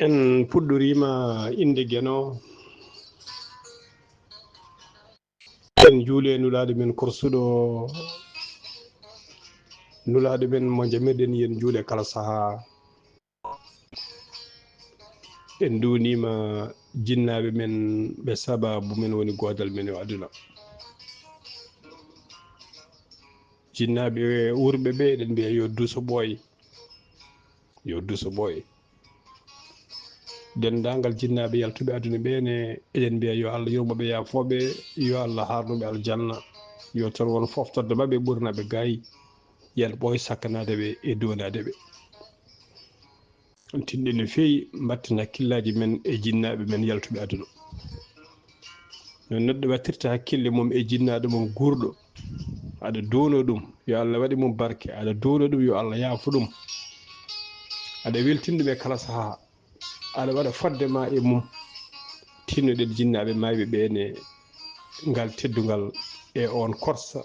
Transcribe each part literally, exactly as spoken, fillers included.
En puɗɗoriima innde Geno. En njuule Nulaaɗo men korsuɗo, Nulaaɗo men mo njamirɗen yen njuule kala sahaa. En nduwniima jinnaaɓe men ɓe sabaabu men woni goodal men e aduna. Jinnaaɓe wurɓe ɓe eɗen mbiya yo duso ɓooy, yo duso ɓooy. Denndaangal jinnaaɓe yaltuɓe aduna ɓe ne eɗen mbiya yo Allah yurmo ɓe, yaafo ɓe, yo Allah haarnu ɓe aljanna, yo toon won foftorde maɓɓe ɓurna ɓe gaay, yal ɓooy sakkanaade ɓe e duwanaade ɓe. Tinɗe no feewi mbatten hakkillaaji men e jinnaaɓe men yaltuɓe aduna. No neɗɗo wattirta hakkille mum e jinnaaɗo mum guurɗo, aɗa duwno ɗum yo Allah waɗi mum barke, aɗa duwno ɗum yo Allah yaafo ɗum, aɗa weltin ɗum e kala sahaa, aɗa waɗa fodde ma e mum. Tinnoɗen jinnaaɓe maayɓe ɓe ne ngal teddungal e on korsa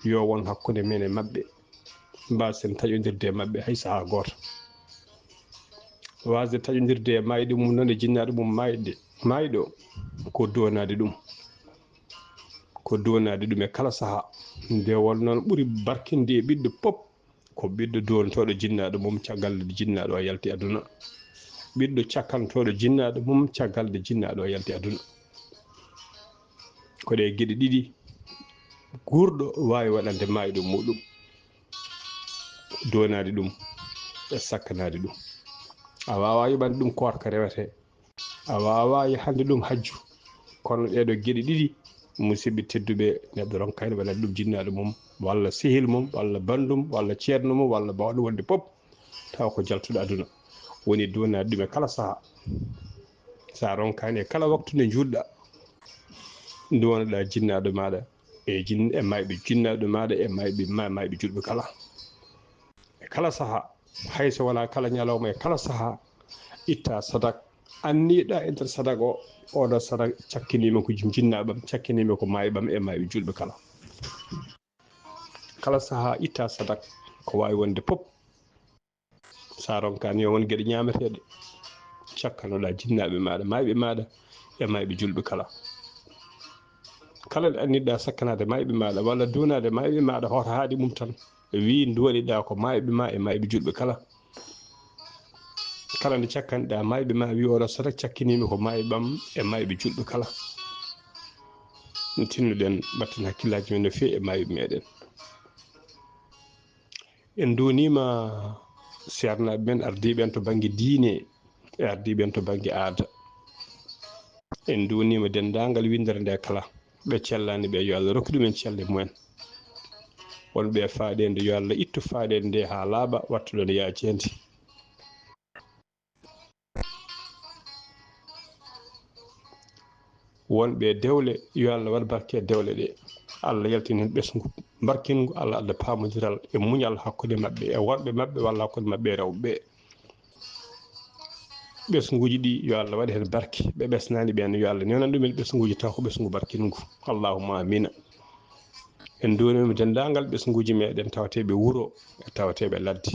yo won hakkunde men e maɓɓe, mbaasen taƴondirde e maɓɓe hay sahaa gooto. Waasde taƴondirde e maayɗo mum noon e jinnaaɗo mum maayɗo, maayɗo ko duwanaade ɗum, ko duwanaade ɗum e kala sahaa. Nde won noon ɓuri barkinde e ɓiɗɗo pop ko ɓiɗɗo duwantooɗo jinnaaɗo mum caggal nde jinnaaɗo o yalti aduna, ɓiɗɗo cakkantooɗo jinnaaɗo mum caggal nde jinnaaɗo o yalti aduna. Ko ɗe geɗe ɗiɗi guurɗo waawi waɗande maayɗo muɗum, duwanaade ɗum e sakkanaade ɗum. A waawaa yoɓande ɗum koorka rewetee, a waawaa yahande ɗum hajju, kono ɗeeɗo geɗe ɗiɗi musiɓɓe tedduɓe neɗɗo ronkayno waɗande ɗum jinnaaɗo mum walla sehil mum walla banndum walla ceerno mum walla bawɗo wonde pop, tawa ko jaltuɗo aduna woni duwanaade ɗum e kala sahaa. So a ronkaani e kala waktu nde njuulɗa, duwanoɗa jinnaaɗo maaɗa e jin-, e maayɓe jinnaaɗo maaɗa e maayɓe ma-, maayɓe juulɓe kala. E kala sahaa, hay so wonaa kala ñalawma, e kala sahaa, itta sadak, anniiɗa e nder sadak o, oɗo sadak cakkiniima ko jin-, jinnaaɓam, cakkiniima ko maayɓam e maayɓe juulɓe kala. Kala sahaa itta sadak ko waawi wonde pop. So a ronkaani yo won geɗe ñaameteeɗe, cakkanoɗa jinnaaɓe maaɗa, maayɓe maaɗa e maayɓe juulɓe kala. Kala nde anniɗɗa sakkanaade maayɓe maaɗa walla duwanaade maayɓe maaɗa, hoto haaɗi mum tan, wii duwaniɗa ko maayɓe ma e maayɓe juulɓe kala. Kala nde cakkaniɗa maayɓe ma, wii oɗo sadak cakkiniimi ko maayɓam e maayɓe juulɓe kala. Tinnoɗen mbatten hakkillaaji men no feewi e maayɓe meɗen. En nduwniima seernaaɓe men ardiiɓe en to bannge diine e ardiiɓe en to bannge aada. En nduwniima denndaangal winndere nde kala. Ɓe cellaani ɓe, yo Allah rokku ɗumen celle mumen. Wonɓe e faaɗeende, yo Allah ittu faaɗeende nde haa laaɓa, wattu ɗon yaajeende. Wonɓe e dewle, yo Allah waɗ barke e dewle ɗe. Allah yaltin heen ɓesngu barkingu, Allah adda paamondiral e muñal hakkunde maɓɓe e worɓe maɓɓe walla hakkunde maɓɓe e rewɓe ɓe. Ɓesnguuji ɗi, yo Allah waɗ heen barke. Ɓe ɓesnaani ɓeen, yo Allah newnan ɗumen ɓesnguuji taw ko ɓesngu barkingu. Allahumma amina. En nduwniima denndaangal ɓesnguuji meɗen tawateeɓe wuro e tawateeɓe ladde.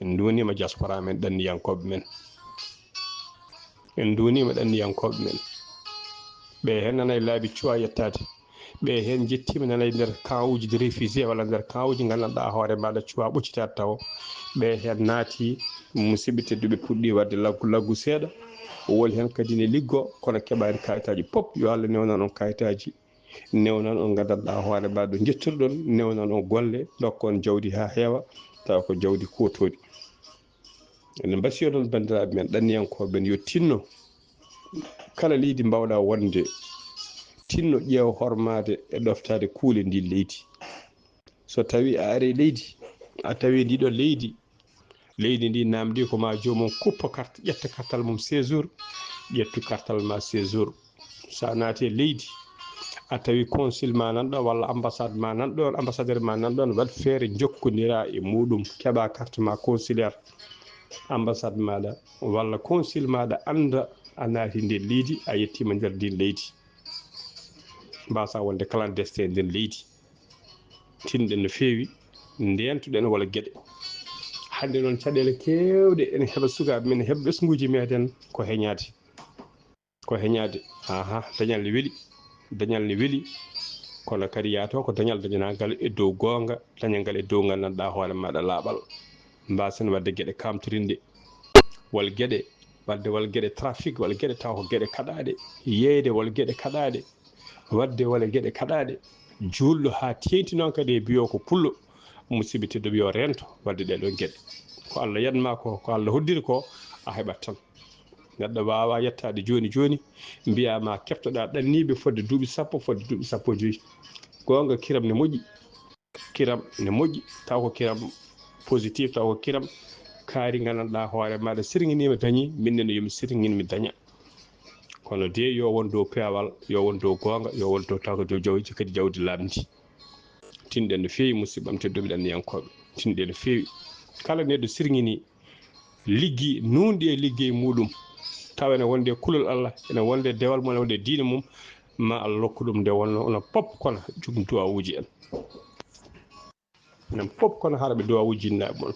En nduwniima diaspora men, ɗanniyankooɓe men. En nduwniima ɗanniyankooɓe men. Ɓe heen nana e laabi cuwa yettaade. Ɓe heen njettiima nana e nder camp uji de réfugié walla nder camp uji nganndanɗaa hoore maaɗa cuwa ɓoccitaade tawo. Ɓe heen naati, musidɓe tedduɓe, puɗɗi waɗde laggu laggu seeɗa. Won heen kadi ne liggo, kono keɓaani kayitaaji pop. Yo Allah newnan on kayitaaji. Newnan on nganndanɗaa hoore maaɗa njettirɗon, newnan on golle, ndokka on jawdi haa heewa, tawa ko jawdi kootooɗi. Ene mbasiyo noon banndiraaɓe men ɗanniyankooɓe ɓen yo tinno kala leydi mbawɗa wonde, tinno ƴeewa hormaade e ɗoftaade kuule ndin leydi. So tawi a ari leydi, a tawi ndi ɗon leydi, leydi ndi namdi ko ma joomum kuppa carte, ƴetta kartal mum séjour, ƴettu kartal ma séjour. So a naati e leydi, a tawi consul ma nan ɗon walla ambassade ma nan ɗon, ambassadeur ma nan ɗon, waɗ feere jokkondira e muɗum, keɓa carte ma consulaire, ambassade maɗa walla consul maɗa annda a naati nder leydi, a yettima nder ndin leydi. Mbasa wonde clandestin e nder leydi. Tinɗen no feewi, ndentuɗen wala geɗe. Hannde noon caɗeele keewɗe ene heɓa sukaaɓe men, heɓa ɓesnguuji meeɗen ko heñaade. Ko heñaade. Aha, dañal ne weli, dañal ne weli. Kono kadi yaato ko dañal dañanangal e dow goonga, dañangal e dow nganndanɗaa hoore maaɗa laaɓal. Mbaasen waɗde geɗe kaamtorinɗe, wal geɗe, waɗde wal geɗe trafic, wal geɗe taw ko geɗe kaɗaaɗe, yeeyde wal geɗe kaɗaaɗe, waɗde wal geɗe kaɗaaɗe. Juulɗo haa teeŋti noon kadi e biyo ko pullo, musidɓe tedduɓe yo rento waɗde ɗeɗo geɗe. Ko Allah yadma ko, ko Allah hoddiri ko, a heɓat tan. Neɗɗo waawaa yettaade jooni jooni, mbiyaa ma keɓtoɗaa ɗanniiɓe fodde duuɓi sappo, fodde duuɓi sappo e joyi. Goonga, kiram ne moƴƴi. Kiram ne moƴƴi, taw ko kiram positif, taw ko kiram kaari nganndanɗaa hoore maaɗa sirŋiniima dañi, min ne yo mi sirŋin mi daña. Kono de yo won dow peewal, yo won dow goonga, yo won dow taw ko dow jawdi kadi jawdi laaɓndi. Tinɗen no feewi, musidɓe am tedduɓe ɗanniyankooɓe. Tinɗen no feewi. Kala neɗɗo sirŋini liggi nuunɗi e liggey muɗum, tawa ene wonde kulol Allah, ene wonde dewal mum, ene wonde diine mum, ma Allah rokku ɗum nde wonno onon pop kono jogum duwawuji en. Onon pop kono harɓe duwawuji jinnaaɓe mon.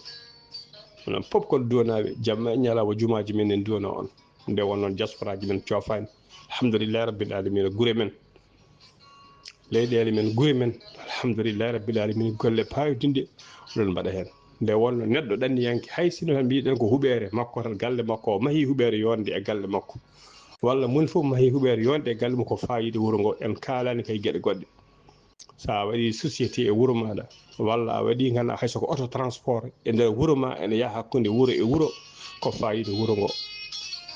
Onon pop kono duwanaaɓe jamma e ñalawma jumaaji men en duwana on. Nde wonno diasporaji men coofaani. Alhamdulillahi rabbil alamina, gure men. Leyɗeele men, gure men, alhamdulillahi rabbil alamina, golle paayodinɗe oɗon mbaɗa heen. Nde wonno neɗɗo ɗanniyanke, hay sino tan mbiɗen ko huɓeere makko tan, galle makko, o mahi huɓeere yonde e galle makko, walla moni fof mahi huɓeere yonde e galle mum, ko faayiida wuro ngo. En kaalani kay geɗe goɗɗe. So a waɗi société e wuro maaɗa, walla a waɗi ngannduɗaa hay so ko auto transport e nder wuro ma, ene yaha hakkunde wuro e wuro, ko faayiida wuro ngo.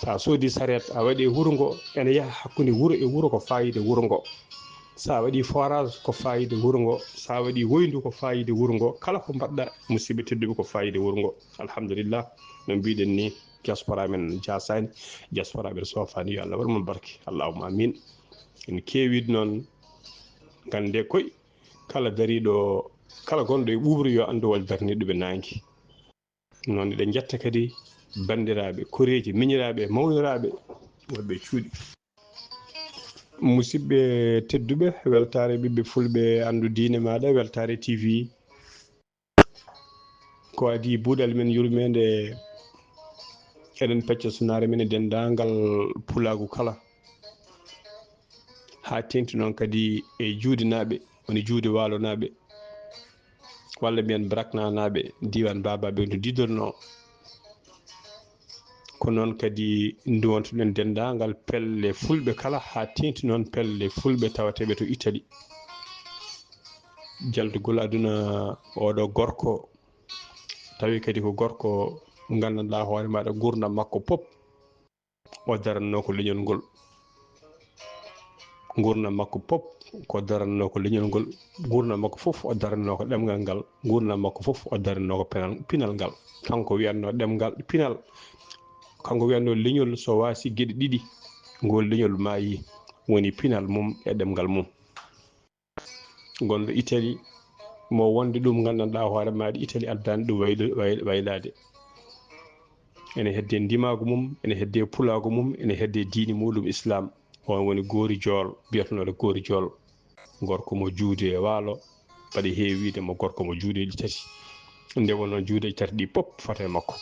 So a soodi sareet, a waɗi e wuro ngo, ene yaha hakkunde wuro e wuro, ko faayiida wuro ngo. So a waɗi forage, ko faayiida wuro ngo. So a waɗi woyndu, ko faayiida wuro ngo. Kala ko mbaɗɗa, musidɓe tedduɓe, ko faayiida wuro ngo. Alhamdulillah, no mbiɗen ni, diaspora men jaasaani, diaspora men soofaani, yo Allah waɗ mon barke, allahumma amin. En keewii noon, ngannde koy, kala dariiɗo, kala gonɗo e ɓuuɓri yo anndu wal darniiɗo ɓe naange. Noon eɗen njetta kadi banndiraaɓe, koreeji, miñiraaɓe, mawniraaɓe, wonɓe e cuuɗi. Musidɓe tedduɓe, weltaare ɓiɓɓe fulɓe, anndu diine maaɗa, weltaare T V. Ko adii buuɗal men yurmeende, eɗen pecca sunaare men e denndaangal pulaagu kala. Haa teeŋti noon kadi e juudenaaɓe, woni juude waalonaaɓe, walla mbiyen braknanaaɓe, diiwaan Baabaaɓe no diidornoo. Ko noon kadi nduwontoɗen denndaangal pelle fulɓe kala, haa teeŋti noon pelle fulɓe tawateeɓe to Itali. Jaltugol aduna, oɗo gorko, tawi kadi ko gorko nganndanɗaa hoore maaɗa, nguurndam makko pop, o darannoo ko leñol ngol. Nguurndam makko pop, ko darannoo ko leñol ngol. Nguurndam makko fof, o darannoo ko ɗemngal ngal. Nguurndam makko fof, o darannoo ko pinal, pinal ngal. Kanko wiyatnoo ɗemngal, pinal. Kanko wiyatnoo leñol, so waasi geɗe ɗiɗi, ngol leñol maayi, woni pinal mum e ɗemngal mum. Gonɗo Itali, mo wonde ɗum nganndanɗaa hoore maaɗa, Itali addaani ɗum waylo-, way-, waylaade. Ene hedde ndimaagu mum, ene hedde pulaagu mum, ene hedde diini muɗum Islam. On woni Goori Jool, biyatonooɗo Goori Jool. Gorko mo juude e waalo, mbaɗi heewiide mo gorko mo juudeeji tati. Nde wonno juudeeji tati ɗi pop fata e makko.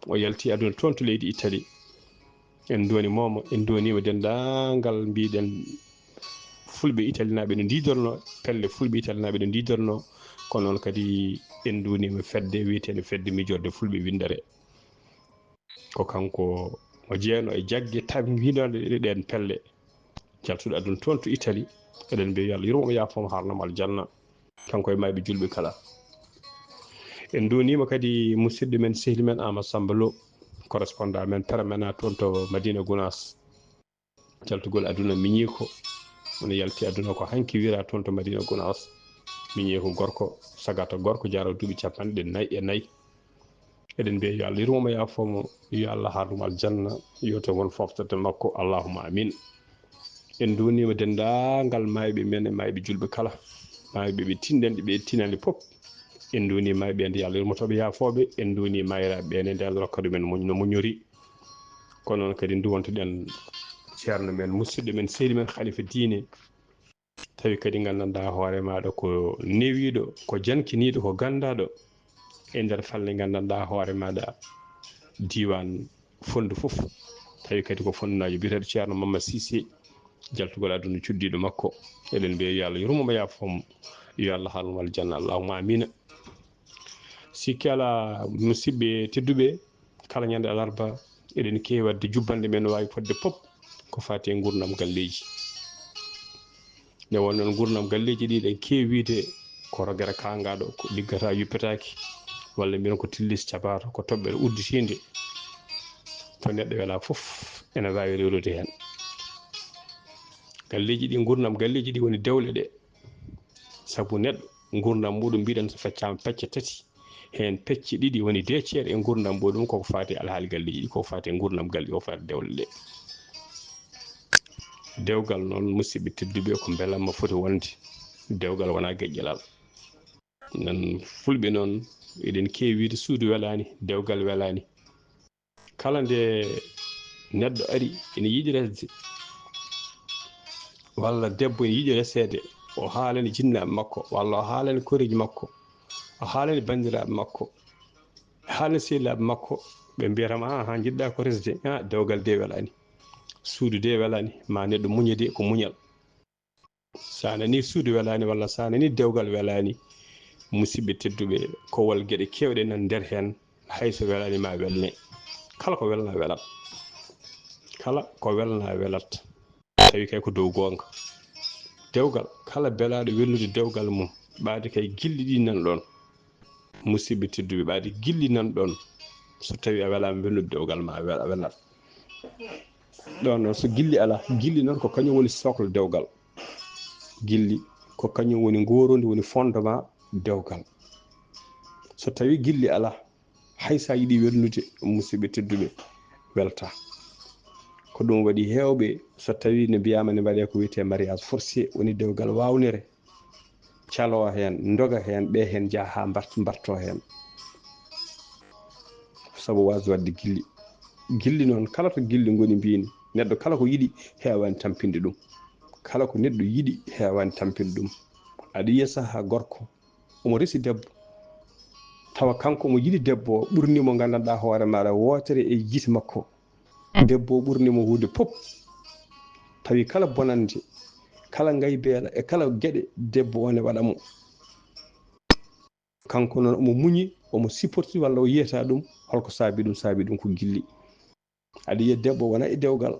O yalti aduna toon to leydi Itali. En nduwaniima mo, en nduwaniima denndaangal mbiɗen fulɓe italinaaɓe no ndiidornoo, pelle fulɓe italinaaɓe no ndiidornoo. Ko noon kadi en nduwaniima fedde wiyeteende Fedde Miijorde Fulɓe Winndere. Ko kanko mo jeyno e jagge tampinooɗe ɗeen pelle. Jaltuɗo aduna toon to Itali, eɗen mbiya yo Allah yurmo mo, yaafo mo, harno mo aljanna. Kanko e maayɓe julɓe kala. En nduwaniima kadi musidɗo men, sehli men Amadou Samba Lo, correspondant men permanent toon to Madina Gounass. Jaltugol aduna miñiiko, woni yalti aduna ko hanki wira toon to Madina Gounass. Miñiiko gorko, sagata gorko, jaro duuɓi capanɗe nayi e nayi. Eɗen mbiya yo Allah yurmo mo, yaafo mo, yo Allah harnu mo aljanna, yo to won foftorde makko, allahumma amin. En nduwaniima denndaangal maayɓe men e maayɓe julɓe kala, maayɓe ɓe tinɗen, ɓe tinani pop. En nduwanii maayɓe ɓe nde Allah yurmoto ɓe, yaafo ɓe. En nduwanii maayiraaɓe ɓe nde Allah rokka ɗumen muñ-, no muñori. Ko noon kadi nduwontoɗen ceerno men, musidɗo men, sehli men, halifa diine. Tawi kadi nganndanɗaa hoore maaɗa ko newiiɗo, ko jankiniiɗo, ko ganndaaɗo. e nder falnde nganndanɗaa hoore maaɗa diiwaan Fonndu fof, tawi kadi ko fonndunajo biyeteeɗo Ceerno Mamma Sise, jaltugol aduna cuddiɗo makko. Eɗen mbiya yo Allah yurmo mo, yaafo mo, yo Allah haalnu mo aljanna, allahumma amina. Sikki alaa, musidɓe tedduɓe, kala ñande alarba eɗen keewi waɗde jubbande men, no waawi fodde pop ko faati e nguurndam galleeji. Nde wonnoon nguurndam galleeji ɗi ɗen keewi wiyde ko rogere kaangaɗo, ko liggata yuppetaaki, walla mbiyen ko tillis cabato, ko toɓɓere udditiinde. To neɗɗo welaa fof ene waawi rewrude heen. Galleeji ɗi, nguurndam galleeji ɗi woni dewle ɗe. Sabu neɗɗo, nguurndam muɗum mbiɗen so feccaama pecce tati, heen pecce ɗiɗi woni deux tiers e nguurndam muɗum koko faati e alhaali galleeji ɗi, koko faati e nguurndam galle, koko faati e dewle ɗe. Dewgal noon, musidɓe tedduɓe, ko mbelamma foti wonde. Dewgal wonaa geƴƴalal. Nan fulɓe noon, eɗen keewi wiyde suudu welaani, dewgal welaani. Kala nde neɗɗo ari ene yiɗi resde, walla debbo ene yiɗi reseede, o haalani jinnaaɓe makko, walla o haalani koreeji makko, o haalani banndiraaɓe makko, o haalani sehilaaɓe makko, ɓe mbiyata mo, "Aa, haa njiɗɗaa ko resde, aa, dewgal de welaani, suudu de welaani." Ma neɗɗo muña de, ko muñal. So a nanii suudu welaani, walla so a nanii dewgal welaani, musidɓe tedduɓe, ko won geɗe keewɗe nan nder heen, hay so welaani ma welne. Kala ko welna welat. Kala ko welna welat. Tawi kay ko dow goonga. Dewgal, kala belaaɗo welnude dewgal mum, ɓaade kay gilli ɗi nan ɗoon. Musidɓe tedduɓe, ɓaade gilli nan ɗoon. So tawi a welaama welnude dewgal ma, a wel-, a welat. Ɗoon noon, so gilli alaa, gilli noon ko kañum woni sooklo dewgal. Gilli ko kañum woni ngooroondi, woni fondement dewgal. So tawi gilli alaa, hay so a yiɗi welnude, musidɓe tedduɓe, welta. Ko ɗum waɗi heewɓe, so tawi ne mbiyaama ne mbaɗee ko wiyetee mariage forcé, woni dewgal waawnere, caloo heen, ndoga heen, ɓe heen njaha haa mbart-, mbartoo heen. Sabu waasde waɗde gilli. Gilli noon, kala to gilli ngoni, mbiymi, neɗɗo kala ko yiɗi heewaani tampinde ɗum. Kala ko neɗɗo yiɗi heewaani tampinde ɗum. Aɗa yiya sahaa gorko, omo resi debbo. Tawa kanko omo yiɗi debbo o, ɓurni mo, nganndanɗaa hoore maaɗa, wootere e yiite makko. Debbo o ɓurni mo huunde pop. Tawi kala bonannde, kala ngaybeela e kala geɗe, debbo o ne waɗa mo. Kanko noon omo muñi, omo supporti, walla o yiyata ɗum, holko saabi ɗum? Saabi ɗum ko gilli. Aɗa yiya debbo wona e dewgal,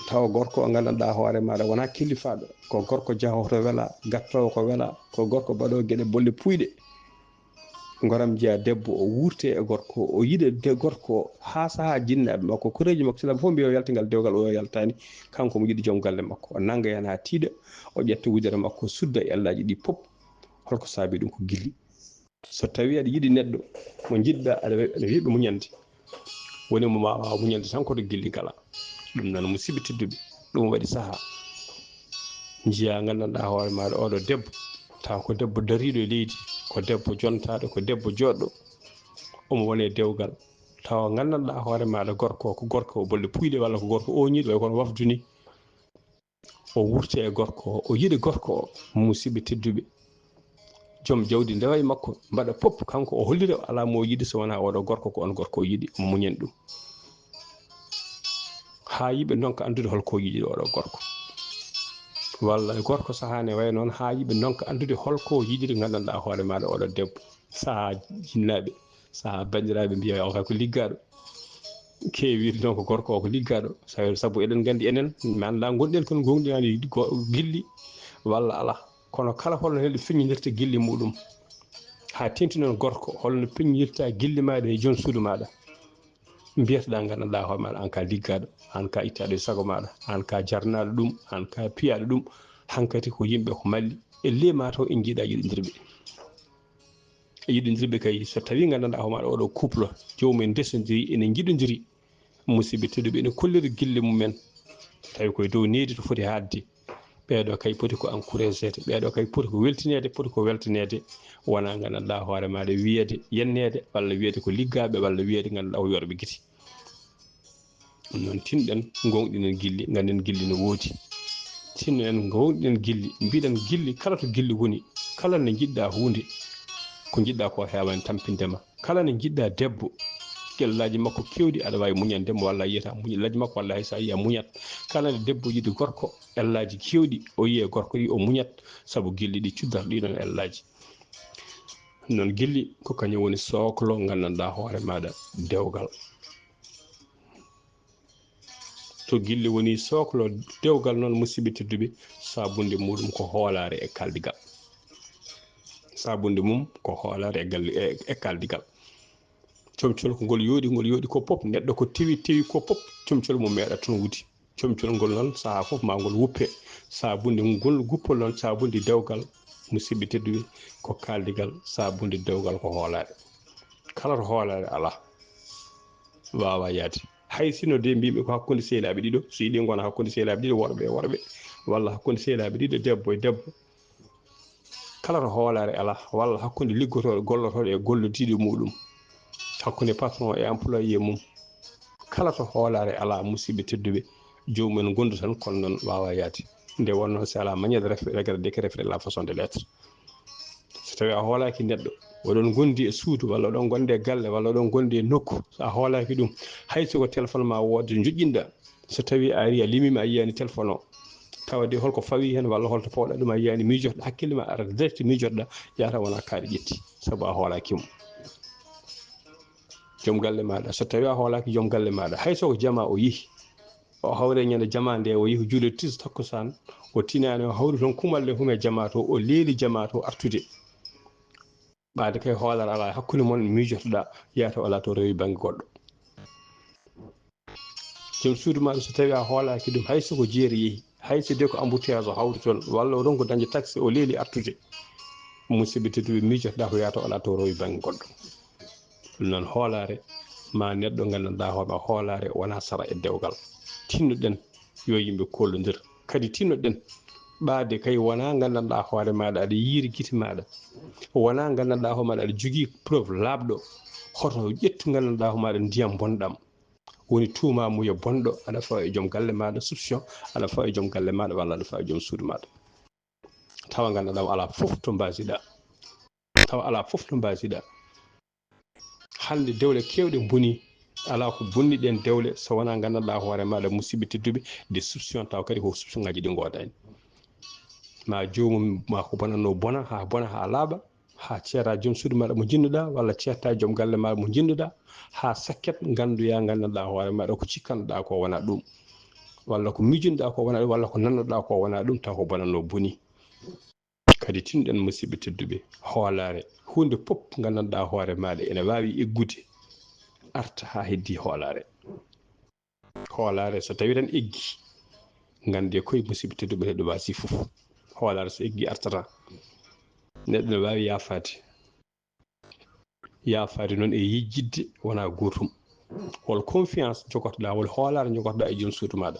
tawa gorko o nganndanɗaa hoore maaɗa wona killifaaɗo, ko gorko jahoowo to wela, gattoowo ko wela, ko gorko baɗoowo geɗe bolle puuyɗe. Ngoram njiya debbo o wuurte e gorko, o yiɗa de gorko o haa sahaa jinnaaɓe makko, koreeji makko, sila fof mbiya o yaltingal dewgal, o yaltaani, kanko omo yiɗi joom galle makko, o nannga heen haa tiiɗa, o ƴetta wudere makko, sudda e allaaji ɗi pop. Holko saabi ɗum? Ko gilli. So tawii aɗa yiɗi neɗɗo mo njiɗɗaa, aɗa wa-, aɗa yiɗi muñande, woni mo ma waawa muñande tan ko to gilli kala. Ɗum noon, musidɓe tedduɓe, ɗum waɗi sahaa njiyaa nganndanɗaa hoore maaɗa, oɗo debbo, tawa ko debbo dariiɗo e leydi, ko debbo jontaaɗo, ko debbo jooɗɗo. Omo woni e dewgal, tawa nganndanɗaa hoore maaɗa gorko o, ko gorko o bolle puuyɗe, walla ko gorko ooñiiɗo, way kono wafdu ni. O wurti e gorko o, o yiɗi gorko o, musidɓe tedduɓe. Joom jawdi ndewa e makko, mbaɗa pop, kanko o hollira o alaa mo o yiɗi so wonaa oɗo gorko, ko on gorko o yiɗi, omo muñani ɗum. Haa yimɓe ndonka anndude holko o yiɗi oɗo gorko. Walla gorko sahaa ne wayi noon, haa yimɓe ndonka anndude holko o yiɗiri nganndanɗaa hoore maaɗa oɗo debbo. Sahaa jinnaaɓe, sahaa banndiraaɓe mbiya o kay ko liggaaɗo. Keewi wiide noon ko gorko o ko liggaaɗo. Sabu, sabu eɗen nganndi enen, mi anndaa ngonɗen kono ngoongɗinaani go-, gilli walla alaa. Kono kala holno neɗɗo feññinirta gilli muɗum, haa teeŋti noon gorko, holno peññirta gilli maaɗa e joom suudu maaɗa. Mbiyatoɗaa nganndanɗaa hoore maaɗa, aan ka liggaaɗo, aan ka ittaaɗo e sago maaɗa, aan ka jarnaaɗo ɗum, aan ka piyaaɗo ɗum. Hankati ko yimɓe ko malli. E ley maa taw en njiɗaa yiɗondirɓe. E yiɗondirɓe kay, so tawii nganndanɗaa hoore maaɗa oɗo couple, joomum en ndesondiri, ene njiɗondiri, musidɓe tedduɓe, ene kolliri gilli mum en, tawi koye dow needi to foti haaɗde. Ɓeeɗo kay poti ko encourageede, ɓeeɗo kay poti ko weltineede, poti ko weltaneede, wonaa nganndanɗaa hoore maaɗa wiyeede yenneede, walla wiyeede ko liggaaɓe, walla wiyeede nganndanɗaa ko yorɓe gite. Ɗum noon, tinɗen ngoongɗinen gilli, ngannden gilli no woodi. Tinno en ngoongɗinen gilli, mbiɗen gilli, kala to gilli woni, kala nde njiɗɗaa huunde, ko njiɗɗaa ko heewaani tampinde ma. Kala nde njiɗɗa debbo, ellaaji makko keewɗi aɗa waawi muñande mo, walla a yiyata muñ ellaaji makko, walla hay so a yii a muñat. Kala nde debbo yiɗi gorko, ellaaji keewɗi o yiye gorko ɗi o muñat, sabu gilli ɗi cuddat ɗi ɗon ellaaji. Noon gilli ko kañum woni sooklo nganndanɗaa hoore maaɗa dewgal. To gilli woni sooklo dewgal noon, musidɓe tedduɓe, sabunde muɗum ko hoolaare e kaldigal. Sabunde mum ko hoolaare e galle, e, e kaldigal. Comcol ko ngol yooɗi, ngol yooɗi ko pop, neɗɗo ko tewi, tewi ko pop, comcol mum meeɗa toon wuti. Comcol ngol noon, sahaa fof ma ngol wuppe. Sabunde ngol guppol noon, sabunde dewgal, musidɓe tedduɓe, ko kaldigal, sabunde dewgal ko hoolaare. Kala to hoolaare alaa, waawaa yahde. Hay sino de mbiimi ko hakkunde sehilaaɓe ɗiɗo, so yiɗi ngona hakkunde sehilaaɓe ɗiɗo, worɓe e worɓe, walla hakkunde sehilaaɓe ɗiɗo, debbo e debbo. Kala to hoolaare alaa, walla hakkunde liggotooɗo, gollotooɗo e gollodiiɗo muɗum, hakkunde patron e employé mum. Kala to hoolaare alaa, musidɓe tedduɓe, joomum en ngondu tan, kono noon waawaa yahde. Nde wonnoo, c'est à la manière de ref-, regarder, de ref-, la façon de l'être. So tawii a hoolaaki neɗɗo, oɗon ngondi e suudu, walla oɗon ngondi e galle, walla oɗon ngondi e nokku, so a hoolaaki ɗum, hay so ko téléphone ma woodde njoƴƴinɗa, so tawii a arii a limiima a yiyaani téléphone o, tawa de holko fawii heen walla holto pawɗa ɗum a yiyaani, miijotoɗa, hakkille ma ara direct miijotoɗa, yahata wona kaari ƴetti, sabu a hoolaaki mo. Joom galle maaɗa, so tawii a hoolaaki joom galle maaɗa, hay so ko jamaa o yehi, o hawre ñande jamaa nde, o yehi juulo tis takkusaan, o tinaani, o hawri toon kumalle hum e jamaa to, o leeli jamaa to artude. Ɓaade kay hoolaare alaa e hakkunde mon, miijotoɗa, yahata o alaa to rewi bannge goɗɗo. Joom suudu maaɗa, so tawii a hoolaaki ɗum, hay so ko jeere yehi, hay so de ko embouteillage o hawri toon, walla o ronku dañde taxe, o leeli artude, musidɓe tedduɓe, miijotoɗa ko yahata o alaa to rewi bannge goɗɗo. Ɗum noon, hoolaare ma neɗɗo nganndanɗaa hoore ma, hoolaare wonaa sara e dewgal. Tinnoɗen yo yimɓe kollondir. Kadi tinnoɗen ɓaade kay wonaa nganndanɗaa hoore maaɗa, aɗa yiiri gite maaɗa. Wonaa nganndanɗaa hoore maaɗa, aɗa jogii preuve laaɓɗo. Hoto ƴettu nganndanɗaa hoore maaɗa ndiyam bonɗam. Woni tuumaa muuyo bonɗo, aɗa fawa e joom galle maaɗa, soupçon, aɗa fawa e joom galle maaɗa, walla aɗa fawa e joom suudu maaɗa. Tawa nganndanɗaa alaa fof to mbaasiɗaa. Tawa alaa fof to mbaasiɗaa. Hannde dewle keewɗe mboni, alaa ko bonni ɗeen dewle so wonaa nganndanɗaa hoore maaɗa, musidɓe tedduɓe, des soupçons, tawa kadi ko soupçon ŋaaji ɗi ngoodaani. Ma joomum, ma ko bonannoo bona, haa bona, haa laaɓa, haa ceetaa joom suudu maaɗa mo njiɗnoɗaa, walla ceetaa joom galle maaɗa mo njiɗnoɗaa, haa sakket nganndoyaa, nganndanɗaa hoore maaɗa ko cikkannoɗaa ko wonaa ɗum, walla ko miijinoɗaa ko wonaa ɗum, walla ko nannoɗaa ko wonaa ɗum, taw ko bonannoo boni. Kadi tinɗen, musidɓe tedduɓe, hoolaare, huunde fof nganndanɗaa hoore maaɗa ene waawi eggude, arta haa heddii hoolaare. Hoolaare so tawii tan eggi, nganndee koye, musidɓe tedduɓe, neɗɗo waasi fof. Hoolaare so eggi, artata. Neɗɗo ne waawi yaafaade. Yaafaade noon e yejjitde wonaa gootum. Hol confiance jogotoɗaa, hol hoolaare jogotoɗaa e joom suudu maaɗa?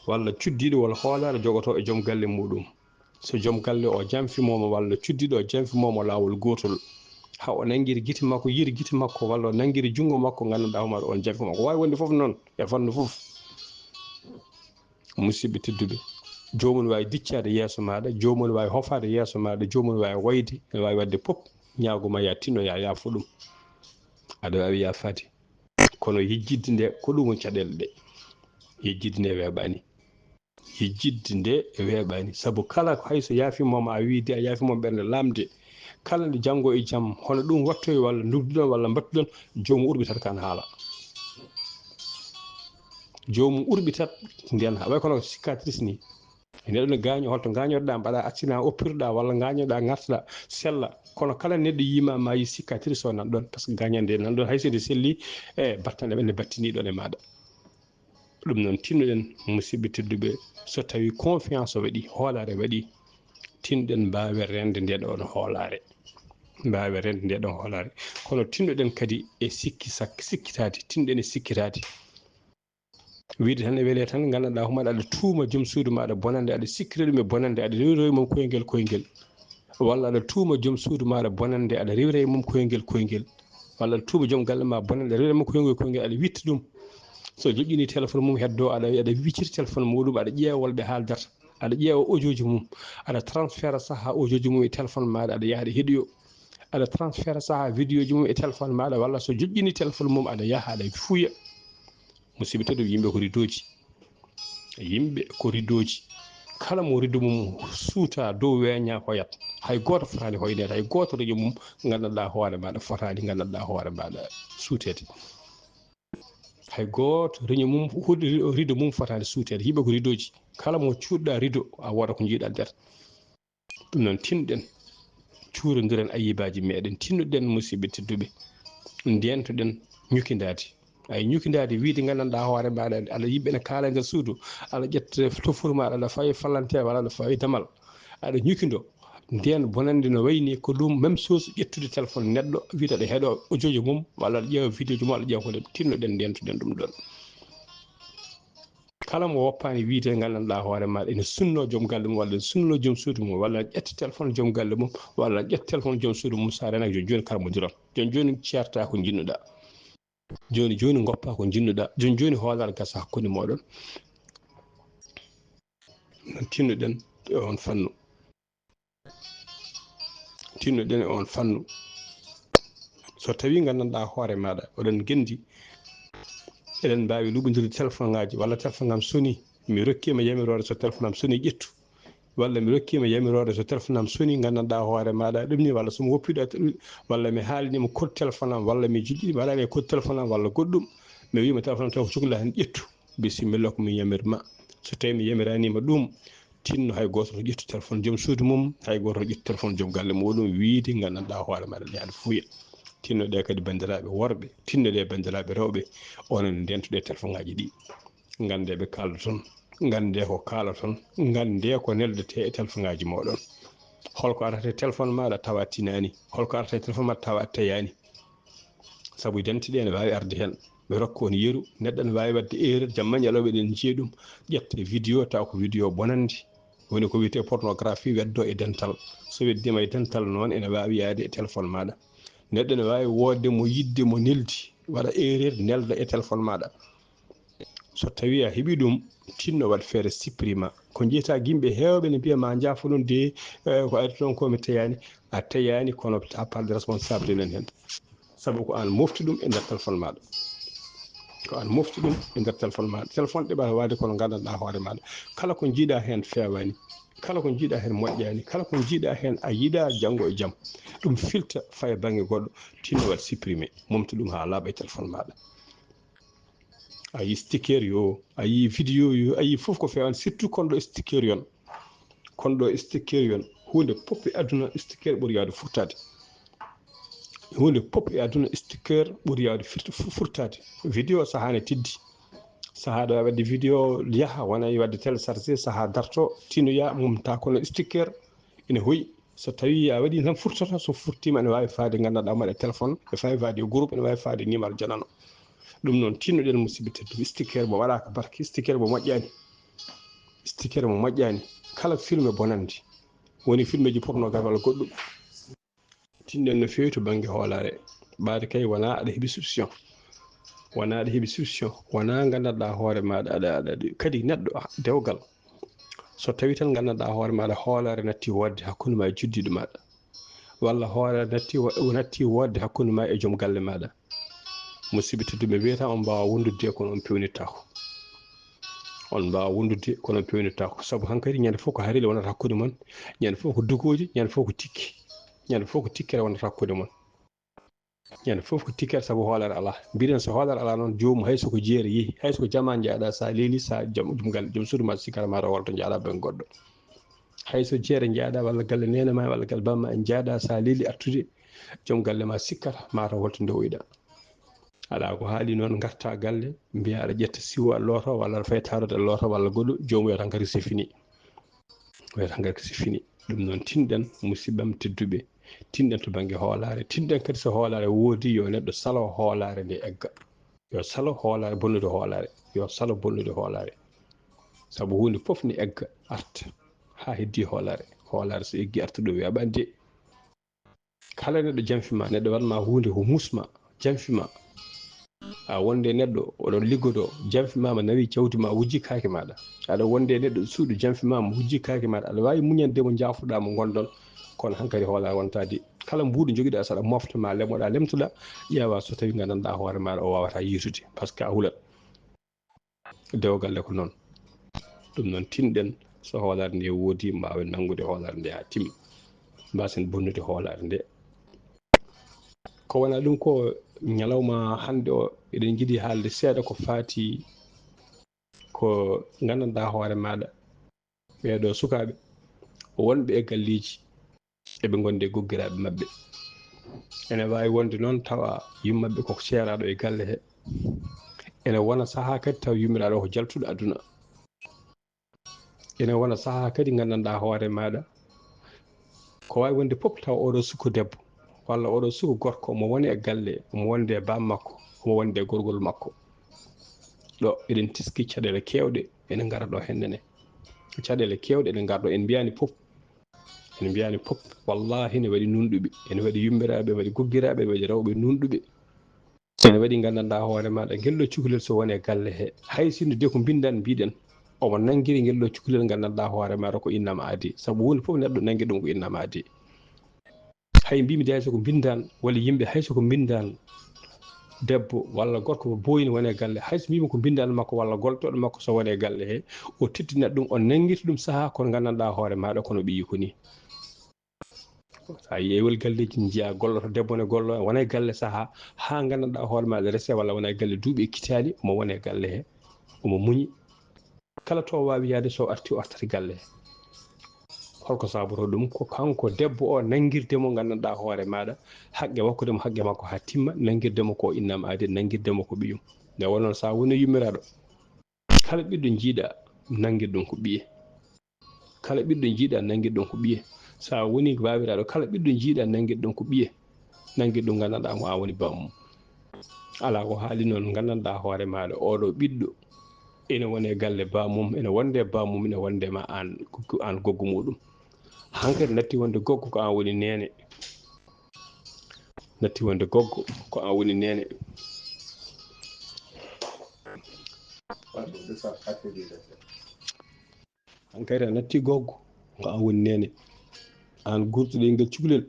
Walla cuddiiɗo, hol hoolaare jogotoo e joom galle muuɗum? So joom galle o janfimooma, walla cuddiiɗo o janfimooma laawol gootol, haa o nanngiri gite makko, yiiri gite makko, walla o nanngiri junngo makko, nganndanɗaa hoore maaɗa on janfimooma. Ko waawi wonde fof noon, e fannu fof. Musidɓe tedduɓe, joomum waawi diccaade yeeso maaɗa, joomum waawi hofaade yeeso maaɗa, joomum waawi wayde, ene waawi waɗde fof, ñaago ma, yaa tinno, yaa yaafo ɗum. Aɗa waawi yaafaade. Kono yejjitde nde, ko ɗum woni caɗeele ɗe. Yejjitde nde weeɓaani. Yejjitde nde weeɓaani. Sabu kala ko hay so yaafimooma, a wii de a yaafimooma ɓernde laamde, kala nde janngo e jam, hono ɗum wattoyi walla ndugduɗon walla mbattuɗon, joomum urɓitat kan haala. Joomum urɓitat nden ha-, way kono cicatrice ni. Neɗɗo ne gaaño, holto gaañotoɗaa, mbaɗa accident, oppirɗaa walla gaañoɗaa, ngartoɗaa, sella. Kono kala neɗɗo yiima ma yi cicatrice o nan ɗon, par ce que gaañande nan ɗon, hay so nde selli, e battane ɓe nde battini ɗon e maaɗa. Ɗum noon, tinnoɗen, musidɓe tedduɓe, so tawii confiance o waɗi, hoolaare waɗi, tinɗen mbaawen reende nde ɗoon hoolaare. Mbaawen reende nde ɗoon hoolaare. Kono tinnoɗen kadi e sikki sak-, sikkitaade, tinɗen e sikkitaade. Wiide tan e wele tan, nganndanɗaa hoore maaɗa aɗa tuuma joom suudu maaɗa bonannde, aɗa sikkira ɗum e bonannde, aɗa rewira e mum koyngel koyngel. Walla aɗa tuuma joom suudu maaɗa bonannde, aɗa rewira e mum koyngel koyngel. Walla aɗa tuuma joom galle ma bonannde, aɗa rewira e mum koyngel koyngel, aɗa witta ɗum. So joƴƴini téléphone mum heddoo, aɗa, aɗa wiccita téléphone muɗum, aɗa ƴeewa wol ɓe haaldata, aɗa ƴeewa audio ji mum, aɗa transféra saha audio ji mum e téléphone maaɗa, aɗa yaha aɗa heɗoyo. aɗa transfert saha vidéo ji mum e téléphone maɗa, walla so joƴƴini téléphone mum aɗa yaha aɗa fuya. Musidɓe tedduɓe, yimɓe ko rideau ji. Yimɓe ko rideau ji. Kala mo rideau mum suuta dow weña hoyat. Hay goto fotani hoyneede, hay goto rideau mum gandanɗa hoore maɗa fotani gandanɗa hoore maɗa suutede. Hay goto rideau mum, rideau mum fotani suutede. Yimɓe ko rideau ji. Kala mo cuuɗɗa rideau a woda ko jiiɗa nder. Ɗum noon, tinɗen, cuurodiren ayibaji meɗen, tinnoɗen musidɓe tedduɓe, ndentoɗen ñukindaade. Ay ñukindaade wiide gandanɗa hoore maɗa, aɗa yimɓe ne kaala e nder suudu, aɗa ƴetta tofuru maɗa, aɗa fawi falantere walla aɗa fawi damal, aɗa ñukindo. Nden bonande no wayni ko ɗum même chose ƴettude téléphone neɗɗo, wiide aɗa heɗo audio ji mum, walla aɗa ƴeewa vidéo ji mum, aɗa ƴeewa ko ɗum. Tinnoɗen, ndentoɗen ɗum ɗon. Kala mo woppaani wiide gandanɗa hoore maɗa ene sunno joom galle mum, walla ene sunno joom suudu mum, walla ene ƴetta téléphone joom galle mum, walla ene ƴetta téléphone joom suudu mum, sa renaki jooni jooni kala mo diron. Jooni jooni ceerta ko jinnuɗa. Jooni jooni goppa ko jinnuɗa. Jooni jooni hoolare gasa hakkunde moɗon. Noon tinnoɗen e on fannu. Tinnoɗen e on fannu. So tawi gandanɗa hoore maɗa oɗon gendi, eɗen mbawi luɓodirde téléphone ngaji, walla téléphone am soni, mi rokkima yamirore so téléphone am soni ƴettu, walla mi rokkima yamirore so téléphone am soni, gandanɗa hoore maɗa ɗum ni, walla somo woppiɗo, walla mi haalinima code téléphone am, walla mi joƴƴini, mi waɗani code téléphone am, walla goɗɗum, mi wima téléphone am taw ko cukla hen ƴettu, bisimilla ko mi yamirma. So tawi mi yamiranima ɗum, tinno hay goto to ƴettu téléphone joom suudu mum, hay goto to ƴettu téléphone joom galle muɗum, wiide gandanɗa hoore maɗa ne aɗa fuuya. Tinnoɗe kadi bandiraɓe worɓe, tinnoɗe bandiraɓe rewɓe, onon ndentoɗe téléphone ngaji ɗi. Gande ɓe kaldoton, gande ko kalaton, gande ko neldete e téléphone ngaji moɗon. Holko arata e téléphone maɗa tawa tinani, holko arata e téléphone maɗa tawa teyani. Sabu identité ene wawi arde hen. Ɓe rokka on yeru, neɗɗo ene wawi wadde erreur, jamma ñalawma eɗen jiiya ɗum, ƴetta vidéo taw ko vidéo bonandi, woni ko wiyete pornographie, weddo e dental. So weddima e dental noon ene wawi yaade e téléphone maɗa. Neɗɗo ene wawi wodde mo yidde mo neldi, waɗa erreur, nelda e téléphone maɗa. So tawi a heɓi ɗum, tinno waɗ feere supprima. Ko jeyta yimɓe hewɓe ne mbiya ma jafo ɗum de, eh, ko ari toon ko mi teyani. A teyani, kono ta part de responsabilité nen hen. Sabu ko an mofti ɗum e nder téléphone maɗa. Ko an mofti ɗum e nder téléphone maɗa. Téléphone ɗeɓata wade kono gandanɗa hoore maɗa. Kala ko jiiɗa hen fewani, kala ko jiiɗa hen moƴƴani, kala ko jiiɗa hen a yiiɗa janngo e jaam, ɗum filta faya bangge goɗɗo, tinno waɗ supprimer, momta ɗum ha laaɓa e téléphone maɗa. A yi sticker yo, a yi vidéo yo, a yi fof ko fewani, surtout kon ɗo sticker yon. Kon ɗo sticker yon, hunde pop e aduna sticker ɓuri yawde furtade. Hunde pop e aduna sticker ɓuri yawde firti-, fu-, furtade. Vidéo sahane tiddi. Saha ɗo waɗde vidéo yaha, wona e waɗde téléchargé, saha darto, tinoya, mum ta kono sticker ene hoyi. So tawi a waɗi tan furtoto, so furtima ene wawi faade gandanɗa maɗa e téléphone, e fawi faade e groupe, ene wawi faade numéro janano. Ɗum noon tinnoɗen musidɓe tedduɓe, sticker mo waɗaka barke, sticker mo moƴƴani. Sticker mo moƴƴani. Kala filme bonandi. Woni filmeji pornographie walla goɗɗum. Tinɗen no fewi to bangge hoolare. Ɓaade kay wona aɗa heɓi solution. Wona aɗa heɓi solution. Wona gandanɗa hoore maɗa aɗa, aɗa, aɗa, kadi neɗɗo, ah, dewgal. So tawi tan gandanɗa hoore maɗa hoolare natti wodde hakkunde ma e juddiɗo maɗa. Walla hoolare natti wo-, natti wodde hakkunde ma e joom galle maɗa. Musidɓe tedduɓe, mbiyata on mbawa wondude kono on pewnittako. On mbawa wondude kono on pewnittako. Sabu hankadi ñande fof ko harille wonata hakkunde mon, ñande fof ko dugooji, ñande fof ko tikki. Ñande fof ko tikkere wonata hakkunde mon. Ñande fof ko tikkere sabu hoolare ala. Mbiɗen so hoolare ala noon, joomum hay so ko jeere yeehi, hay so ko jama jaaɗa, sa leeli, sa joom, joom galle, joom suudu ma sikkata ma taw holto jaaɗa ben goɗɗo. Hay so jeere jaaɗa walla galle nene ma walla galle bamma en jaaɗa, sa leeli artude, joom galle ma sikkata ma taw holto ndewoyɗa. Ala ko haali noon, garta galle, mbiya aɗa ƴetta siwo aɗa looto, walla aɗa fay taarode aɗa looto, walla goɗɗo, joomum wiyata hankadi c'est fini. Wiyata hankadi c'est fini. Ɗum noon tinɗen, musidɓam tedduɓe, tinɗen to bangge hoolare, tinɗen kadi so hoolare woodi, yo neɗɗo salo hoolare nde egga. Yo salo hoolare bonnude hoolare, yo salo bonnude hoolare. Sabu hunde fof ne egga, arta, ha heddi hoolare. Hoolare so eggi arta ɗo wiya ɓande. Kala neɗɗo janfima, neɗɗo waɗma hunde ko musma, janfima. A wonde neɗɗo, oɗon liggodo, janfimama, nawi jawdi ma, wujji kaake maɗa. Aɗa wonde neɗɗo suudu, janfimama, wujji kaake maɗa. Aɗa wawi muñande mo jaafuɗa mo gondon, kono hankadi hoolare wontade Kala mbuuɗu njogiɗa, saɗa mofta ma lemoɗa, lemtoɗa, ƴeewa so tawi gandanɗa hoore maɗa o wawata yiytude, par ce que a hulat. Dewo galle ko noon. Ɗum noon, tinɗen, so hoolaare nde woodi, mbawen nanngude hoolaare nde haa timma, mbasen bonnude hoolaare nde. Ko wona ɗum ko, ñalawma hannde o, eɗen njiɗi haalde seeɗa ko faati ko gandanɗa hoore maɗa, ɓeeɗo sukaaɓe wonɓe e galleeji, eɓe ngondi e goggiraaɓe maɓɓe. Ene waawi wonde noon tawa yummaɓe ko ceeraaɗo e galle he. Ene wona sahaa kadi tawa yummiraɗo ko jaltuɗo aduna. Ene wona sahaa kadi gandanɗa hoore maɗa, ko waawi wonde fof tawa oɗo suko debbo walla oɗo suko gorko omo woni e galle, omo wonde e bam makko, omo wonde e gorgol makko. Ɗo eɗen teski caɗeele kewɗe ene ngara ɗo hennene. Caɗeele kewɗe ene ngara ɗo, en mbiyani fof. En mbiyani fof. Wallahi ne waɗi nunɗuɓe, ene waɗi yummiraɓe, ene waɗi goggiraɓe, ene waɗi rewɓe nunɗuɓe. Ene waɗi gandanɗa hoore maɗa, ngel ɗo cukalel so woni e galle he, hay sinno de ko mbindan mbiɗen, omo nanngiri ngel ɗo cukalel gandanɗa hoore maɗa ko innama aadi. Saabu huunde fof neɗɗo nanngi ɗum ko innama aadi. Hay mbimi de hay soko mbindan, walla yimɓe hay soko mbindan, debbo walla gorko ko boyni wone galle, hay so mbimi ko mbindan makko walla goltoɗo makko so wone galle he, o teddinat ɗum, o nanngirta ɗum sahaa kono gandanɗa hoore maɗa kono ɓiyi ko ni. Sa yeewel galleji ne njiya golloto debbo ne gollo wona e galle sahaa ha gandanɗa hoore maɗa rese walla wona e galle duuɓi e kitaali omo wone galle he, omo muñi. Kala to waawi yaade so arti o artata galle he. Holko saboto ɗum? Ko kanko debbo o nanngirde mo gandanɗa hoore maɗa, haqqe wakkude mo haqqe makko ha timma, nanngirde mo ko innama aadi, nanngirde mo ko ɓiyum. Nde wonnoon sa woni yummiraɗo, kala ɓiɗɗo jiiɗa nanngir ɗum ko ɓiye. Kala ɓiɗɗo jiiɗa nanngir ɗum ko ɓiye. Sa woni baabiraɗo, kala ɓiɗɗo jiiɗa nanngir ɗum ko ɓiye. Nanngir ɗum gandanɗa mo a woni bamum. Ala ko haali noon, gandanɗa hoore maɗa oɗo ɓiɗɗo ene wone galle bamum, ene wonde bamum, ene wonde ma an, ko an goggo muɗum. Hankadi natti wonde goggo ko an woni nene. Natti wonde goggo ko an woni nene. Hankadi a natti goggo ko an woni nene. An gurtuɗo e ngel cukalel,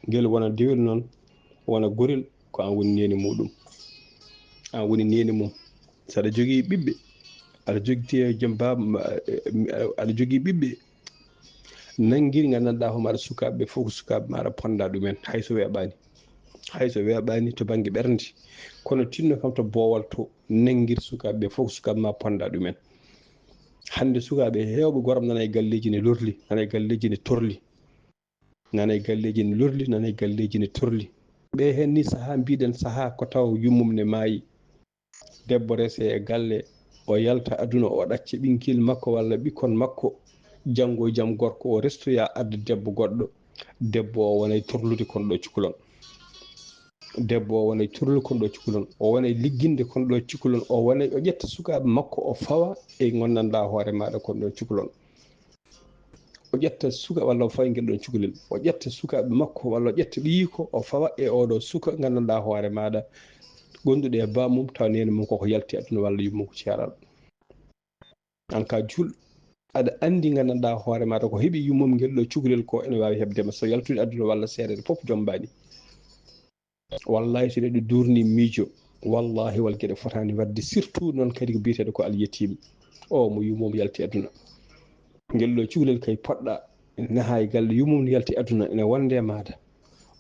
ngel wona dewel noon, wona gorel, ko an woni nene muɗum. An woni nene mum. Saɗa jogii ɓiɓɓe, aɗa jogiti e joom baaba, aɗa jogii ɓiɓɓe, nanngir gandanɗa hoore maɗa sukaaɓe ɓe fof ko sukaaɓe maɗa ponda ɗumen, hay so weeɓani. Hay so weeɓani to bannge ɓernde, kono tinno kam to boowal to, nanngir sukaaɓe ɓe fof ko sukaaɓe ma ponda ɗumen. Hannde sukaaɓe heewɓe goram nana e galleji ne lorli, nana e galleji ne torli. Nana e galleji ne lorli, nana e galleji ne torli. Ɓe hen ni saha mbiɗen saha ko taw yummum ne maayi. Debbo rese e galle, o yalta aduna, o ɗacca ɓinkil makko walla ɓikkon makko. Janngo e jam gorko o restoya adda debbo goɗɗo. Debbo o wonay torlude kon ɗo cukalon. Debbo o wonay torlude kon ɗo cukalon. O wonay ligginde kon ɗo cukalon. O wonay, o ƴetta sukaaɓe makko, o fawa e gandanɗa hoore maɗa kon ɗo cukalon. O ƴetta suka walla o fawa ngel ɗon cukalel. O ƴetta sukaaɓe makko walla o ƴetta ɓiyiiko, o fawa e oɗo suka gandanɗa hoore maɗa, gonduɗo e bamum, tawa nene mum koko yalti aduna walla yummum ko ceeraɗo. An ka juul, aɗa anndi gandanɗa hoore maɗa ko heɓi yummum ngel ɗo cukalel ko ene waawi heɓde ma so yaltude aduna walla seeɗa fof jombani. Wallahi so neɗɗo durni miijo, wallahi wal geɗe fotani wadde, surtout noon kadi ko biyeteɗo ko alyetim o mo yummum yalti aduna. Ngel ɗo cukalel kay poɗɗa naha e galle yummum yalti aduna ene wonde e maɗa.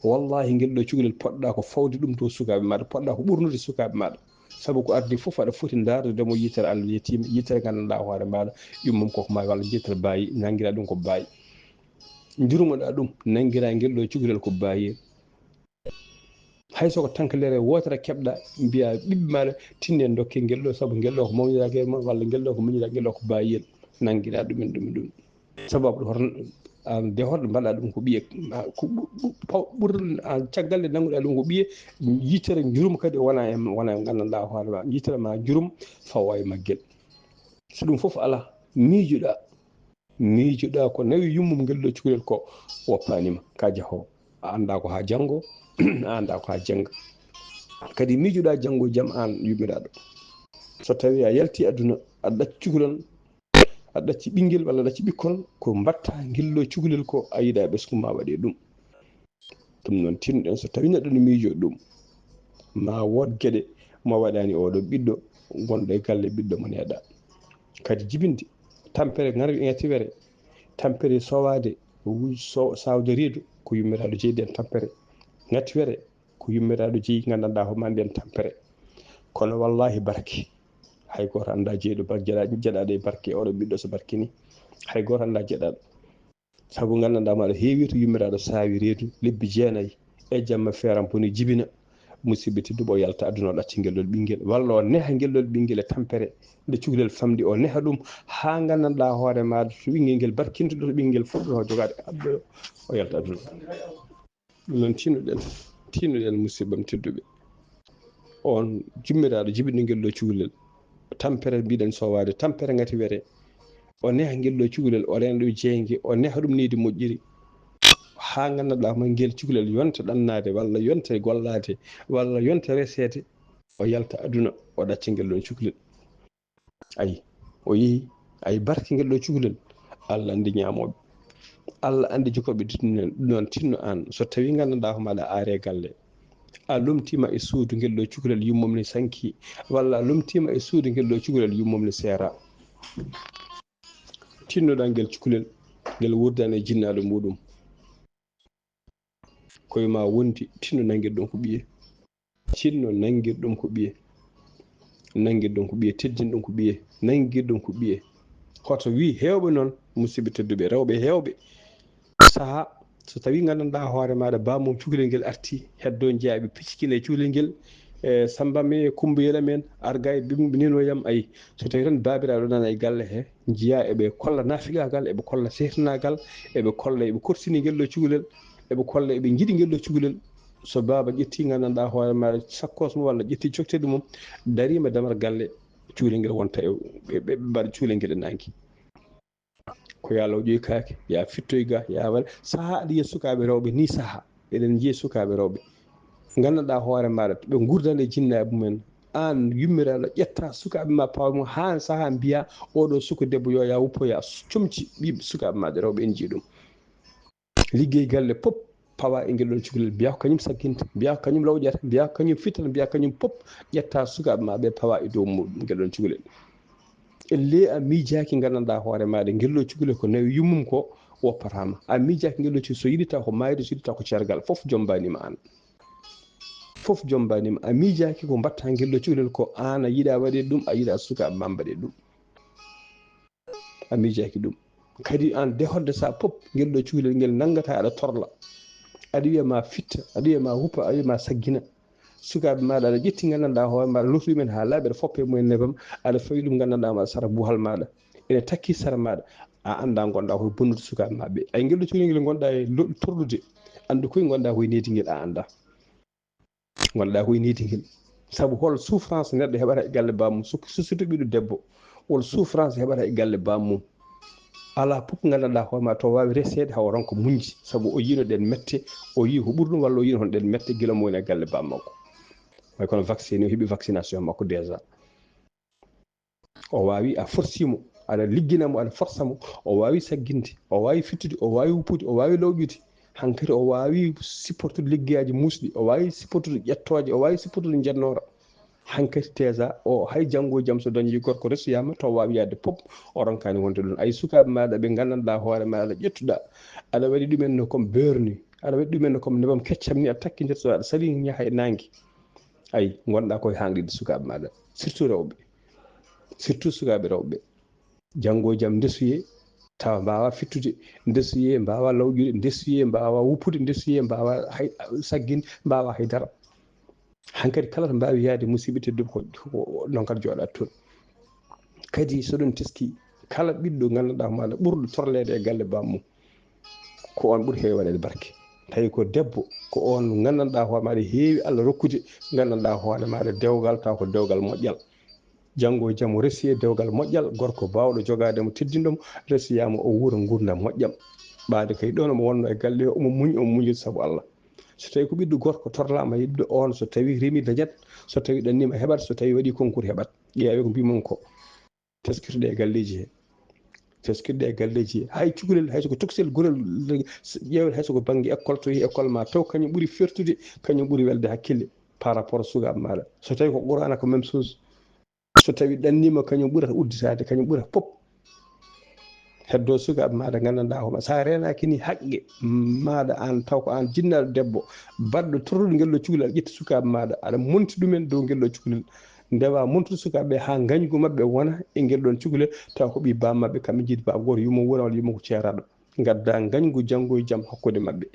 Wallahi ngel ɗo cukalel poɗɗa ko fawde ɗum to sukaaɓe maɗa, poɗɗa ko ɓurnude sukaaɓe maɗa. Sabu ko ardi fof aɗa foti ndaardude mo yitere Allah yetim, yitere gandanɗa hoore maɗa, yummum koko ma walla yitere baayi, nanngira ɗum ko baayi. Njurmoɗa ɗum, nanngira ngel ɗo cukalel ko baayi. Hay so ko tankalere wootere keɓɗa, mbiya ɓiɓɓe maɗa tinne dokke ngel ɗo, sabu ngel ɗo ko mawniragel mon walla ngel ɗo ko muñiragel ɗo ko bayiyel, nanngira ɗumen ɗum ɗum. Sababu ɗo hoto an de hoto mbaɗa ɗum ko ɓiye, ko ɓurɗo caggal nde nannguɗa ɗum ko ɓiye, yitere jurum kadi wona e wona e gandanɗa hoore ma, yitere ma jurum fawa e maggel. So ɗum fof ala, miijuɗa. Miijoɗa ko nawi yummum ngel ɗo cukalel ko woppanima ka jaho. A anda ko ha janngo, a anda ko ha jannga. Kadi miijoɗa janngo e jam an yummiraɗo. So tawi a yalti aduna, a ɗacci cukalel, a ɗacci ɓinngel walla a ɗacci ɓikkon, ko mbatta ngel ɗo cukalel ko a yiɗa ɓesgu ma waɗe ɗum. Ɗum noon, tinnoɗen, so tawii neɗɗo no miijoo ɗum, ma wood geɗe mo waɗaani oɗo ɓiɗɗo gonɗo e galle, ɓiɗɗo mo neeɗa. Kadi jibinde tampere ngar-, ŋatiwere, tampere sowaade, wuj-, so-, sawde reedu, ko yummiraaɗo jeyi nden tampere. Ŋatiwere, ko yummiraaɗo jeyi, nganndanɗaa hoore maa nden tampere. Kono wallaahi barke, hay gooto anndaa jeyɗo bar-, jeɗa-, jeɗaaɗo e barke, oɗo ɓiɗɗo so barke nii, hay gooto anndaa jeɗaaɗo. Sabu nganndanɗaa maaɗa heewi to yummiraaɗo saawi reedu lebbi jeenayi, e jamma feeram boni jibina, musidɓe tedduɓe, o yalta aduna, o ɗacca ngel ɗon ɓinngel, walla o neha ngel ɗon ɓinngel e tampere, nde cukalel famɗi, o neha ɗum haa nganndanɗaa hoore maaɗa to ɓinngel ngel barkinto ɗo, to ɓinngel fuɗɗo jogaade aduna, o yalta aduna. Ɗum noon, tinnoɗen, tinnoɗen, musidɓam tedduɓe. On jummiraaɗo jibinɗo ngel ɗo cukalel, tampere mbiɗen sowaade, tampere ŋatiwere, o neha ngel ɗo cukalel, o reena ɗum jeynge, o neha ɗum nehdi moƴƴiri, haa nganndanɗaa ma ngel cukalel yonta ɗannaade, walla yonta gollaade, walla yonta reseede, o yalta aduna, o ɗacca ngel ɗon cukalel. Ayi, o yehi, ayi, barke ngel ɗo cukalel, Allah anndi ñaamooɓe. Allah anndi jokooɓe tinno. Ɗum noon, tinno aan, so tawii nganndanɗaa hoore maaɗa aare galle, a lomtiima e suudu ngel ɗo cukalel, yummum ne sanki, walla a lomtiima e suudu ngel ɗo cukalel, yummum ne seera. Tinnoɗaa ngel cukalel, ngel wurdaani e jinnaaɗo muuɗum. Ko e maa wondi, tinno nanngir ɗum ko ɓiye. Tinno nanngir ɗum ko ɓiye. Nanngir ɗum ko ɓiye, teddin ɗum ko ɓiye, nanngir ɗum ko ɓiye. Hoto wii heewɓe noon, musidɓe tedduɓe, rewɓe heewɓe. Sahaa, so tawii nganndanɗaa hoore maaɗa, bammum cukalel ngel artii, heddoo njeyaa ɓe piccikina e cukalel ngel, e Sammba men, e Kummba Yero men, arga e bim-, nino yam, ayi. So tawii tan baabiraaɗo nana e galle he, njiyaa eɓe kolla naafiqaagal, eɓe kolla sehtinaagal, eɓe kolla eɓe korsini ngel ɗo cukalel, eɓe kolla eɓe njiɗi ngel ɗo cukalel. So baaba ƴettii nganndanɗaa hoore maaɗa sakkoos mum walla ƴettii coktirɗe mum, dariima damal galle, cukalel ngel wonta e, ɓe, ɓe mbaɗa cukalel ngel e naange. Ko yaa lawƴoy kaake, yaa fittoy ga, yaa waɗa. Sahaa aɗa yiya sukaaɓe rewɓe nii sahaa. Eɗen njiya sukaaɓe rewɓe. Nganndanɗaa hoore maaɗa, ɓe nguurdaani e jinnaaɓe mumen. Aan yummiraaɗo, ƴettaa sukaaɓe maa, pawa mum haa sahaa mbiyaa, "Oɗo suka debbo yo yaa wuppo, yaa comci ɓiɓɓe sukaaɓe maaɗa rewɓe." En njii ɗum. Liggey galle pop pawa e ngel ɗon cukalel, mbiyaa ko kañum sagginte, mbiyaa ko kañum lawƴata, mbiyaa ko kañum fittata, mbiyaa ko kañum pop, ƴettaa sukaaɓe maa ɓe pawa e dow muuɗum ngel ɗon cukalel. Ellee a miijaaki nganndanɗaa hoore maaɗa, ngel ɗo cukalel ko nawi yummum ko woppataama. A miijaaki ngel ɗo cukalel, so yiɗi taw ko maayde, so yiɗi taw ko cergal, fof jombaani ma aan. Fof jombaani ma. A miijaaki ko mbaɗtaa ngel ɗo cukalel ko aan a yiɗaa waɗeede ɗum, a yiɗaa sukaaɓe maa mbaɗee ɗum. A miijaaki ɗum. Kadi aan de hodde sahaa pop, ngel ɗo cukalel ngel nanngata aɗa torla. Aɗa wiya ma fitta, aɗa wiya ma wuppa, aɗa wiya ma saggina. Sukaaɓe maaɗa aɗa ƴetti nganndanɗaa hoore maaɗa, lootu ɗumen haa laaɓi, aɗa foppa e mumen nebam, aɗa fawi ɗum nganndanɗaa maaɗa sara buhal maaɗa. Ene takki sara maaɗa, a anndaa ngonɗaa koye bonnude sukaaɓe maa ɓe. Ay ngel ɗo cukalel ngel ngonɗaa e lo-, torlude, anndu koye ngonɗaa koye nehdi ngel a anndaa. Ngonɗaa koye nehdi ngel. Sabu hol souffrance neɗɗo heɓata e galle bammum, su-, surtout ɓiɗɗo debbo, hol souffrance heɓata e galle bammum? Alaa fof nganndanɗaa hoore maa to waawi reseede hawa ronka muñde, sabu o yiino ɗeen mette, o yii ko ɓuri ɗum walla o yiino hono ɗeen mette gila mo woni e galle bammakko. Way kono vaccine, o heɓi vaccination makko déjà. O waawi, a forcii mo, aɗa liggina mo, aɗa forsa mo, o waawi sagginde, o waawi fittude, o waawi wuppude, o waawi lawƴude. Hankadi o waawi sipportude liggeyaaji muusɗi, o waawi sipportude ƴettooje, o waawi sipportude njennoora. Hankadi déjà o, hay janngo e jam so dañii gorko resoyaama to waawi yaade pop, o ronkaani wonde ɗoon. Ay sukaaɓe maaɗa ɓe nganndanɗaa hoore maaɗa ƴettuɗaa, aɗa waɗi ɗumen no comme beurre ni, aɗa waɗi ɗumen no comme nebam keccam ni, aɗa takki nder so aɗa salii yaha e naange. Ay, ngonɗaa koye haanɗinde sukaaɓe maaɗa, surtout rewɓe. Surtout sukaaɓe rewɓe. Janngo e jam ndesoyee, tawa mbaawaa fittude, ndesoyee, mbaawaa lawƴude, ndesoyee, mbaawaa wuppude, ndesoyee, mbaawaa hay, sagginde, mbaawaa hay dara. Hankadi kala to mbaawi yahde, musidɓe tedduɓe, ko, ko, ko noon kadi jooɗaade toon. Kadi so ɗum teskii, kala ɓiɗɗo nganndanɗaa maaɗa ɓurɗo torleede e galle bammum, ko oon ɓuri heewde waɗeede barke. Tawi ko debbo, ko oon nganndanɗaa hoore maaɗa heewi Allah rokkude, nganndanɗaa hoore maaɗa dewgal, taw ko dewgal moƴƴal. Janngo e jam o resi e dewgal moƴƴal, gorko baawɗo jogaade mo, teddinɗo mo, resoyaama o wuura nguurndam moƴƴam. Ɓaade kay ɗoon omo wonnoo e galle o, omo muñ, omo muñi sabu Allah. So tawii ko ɓiɗɗo gorko torlaama, yiɗde oon, so tawii remi dañat, so tawii ɗanniima heɓat, so tawii waɗii concours heɓat. Ƴeewee ko mbiy-mi on ko. Teskitoɗaa e galleeji he. Teskirde e galleeji, hay cukalel, hay so ko tokosel, gorel, ƴeewel, hay so ko bannge école, to yehi école ma taw kañum ɓuri fertude, kañum ɓuri welde hakkille par rapport sukaaɓe maaɗa. So tawi ko Qur'aana ko même chose. So tawi ɗanniima, kañum ɓurata udditaade, kañum ɓurata pop. Heddo sukaaɓe maaɗa nganndanɗaa hooma. So a reenaaki ni haqqe maaɗa aan, taw ko aan jinnaaɗo debbo, baɗɗo torlude ngel ɗo cukalel, aɗa ƴetta sukaaɓe maaɗa, aɗa monti ɗumen dow ngel ɗo cukalel. Ndewa montude sukaaɓe ɓe haa ngañgu maɓɓe wona e ngel ɗon cukalel, taw ko ɓii bammaɓɓe, kamɓe njiɗi baba gooto, yumma wuura walla yumma ko ceeraaɗo. Ngadda ngañgu janngo e jam hakkunde maɓɓe.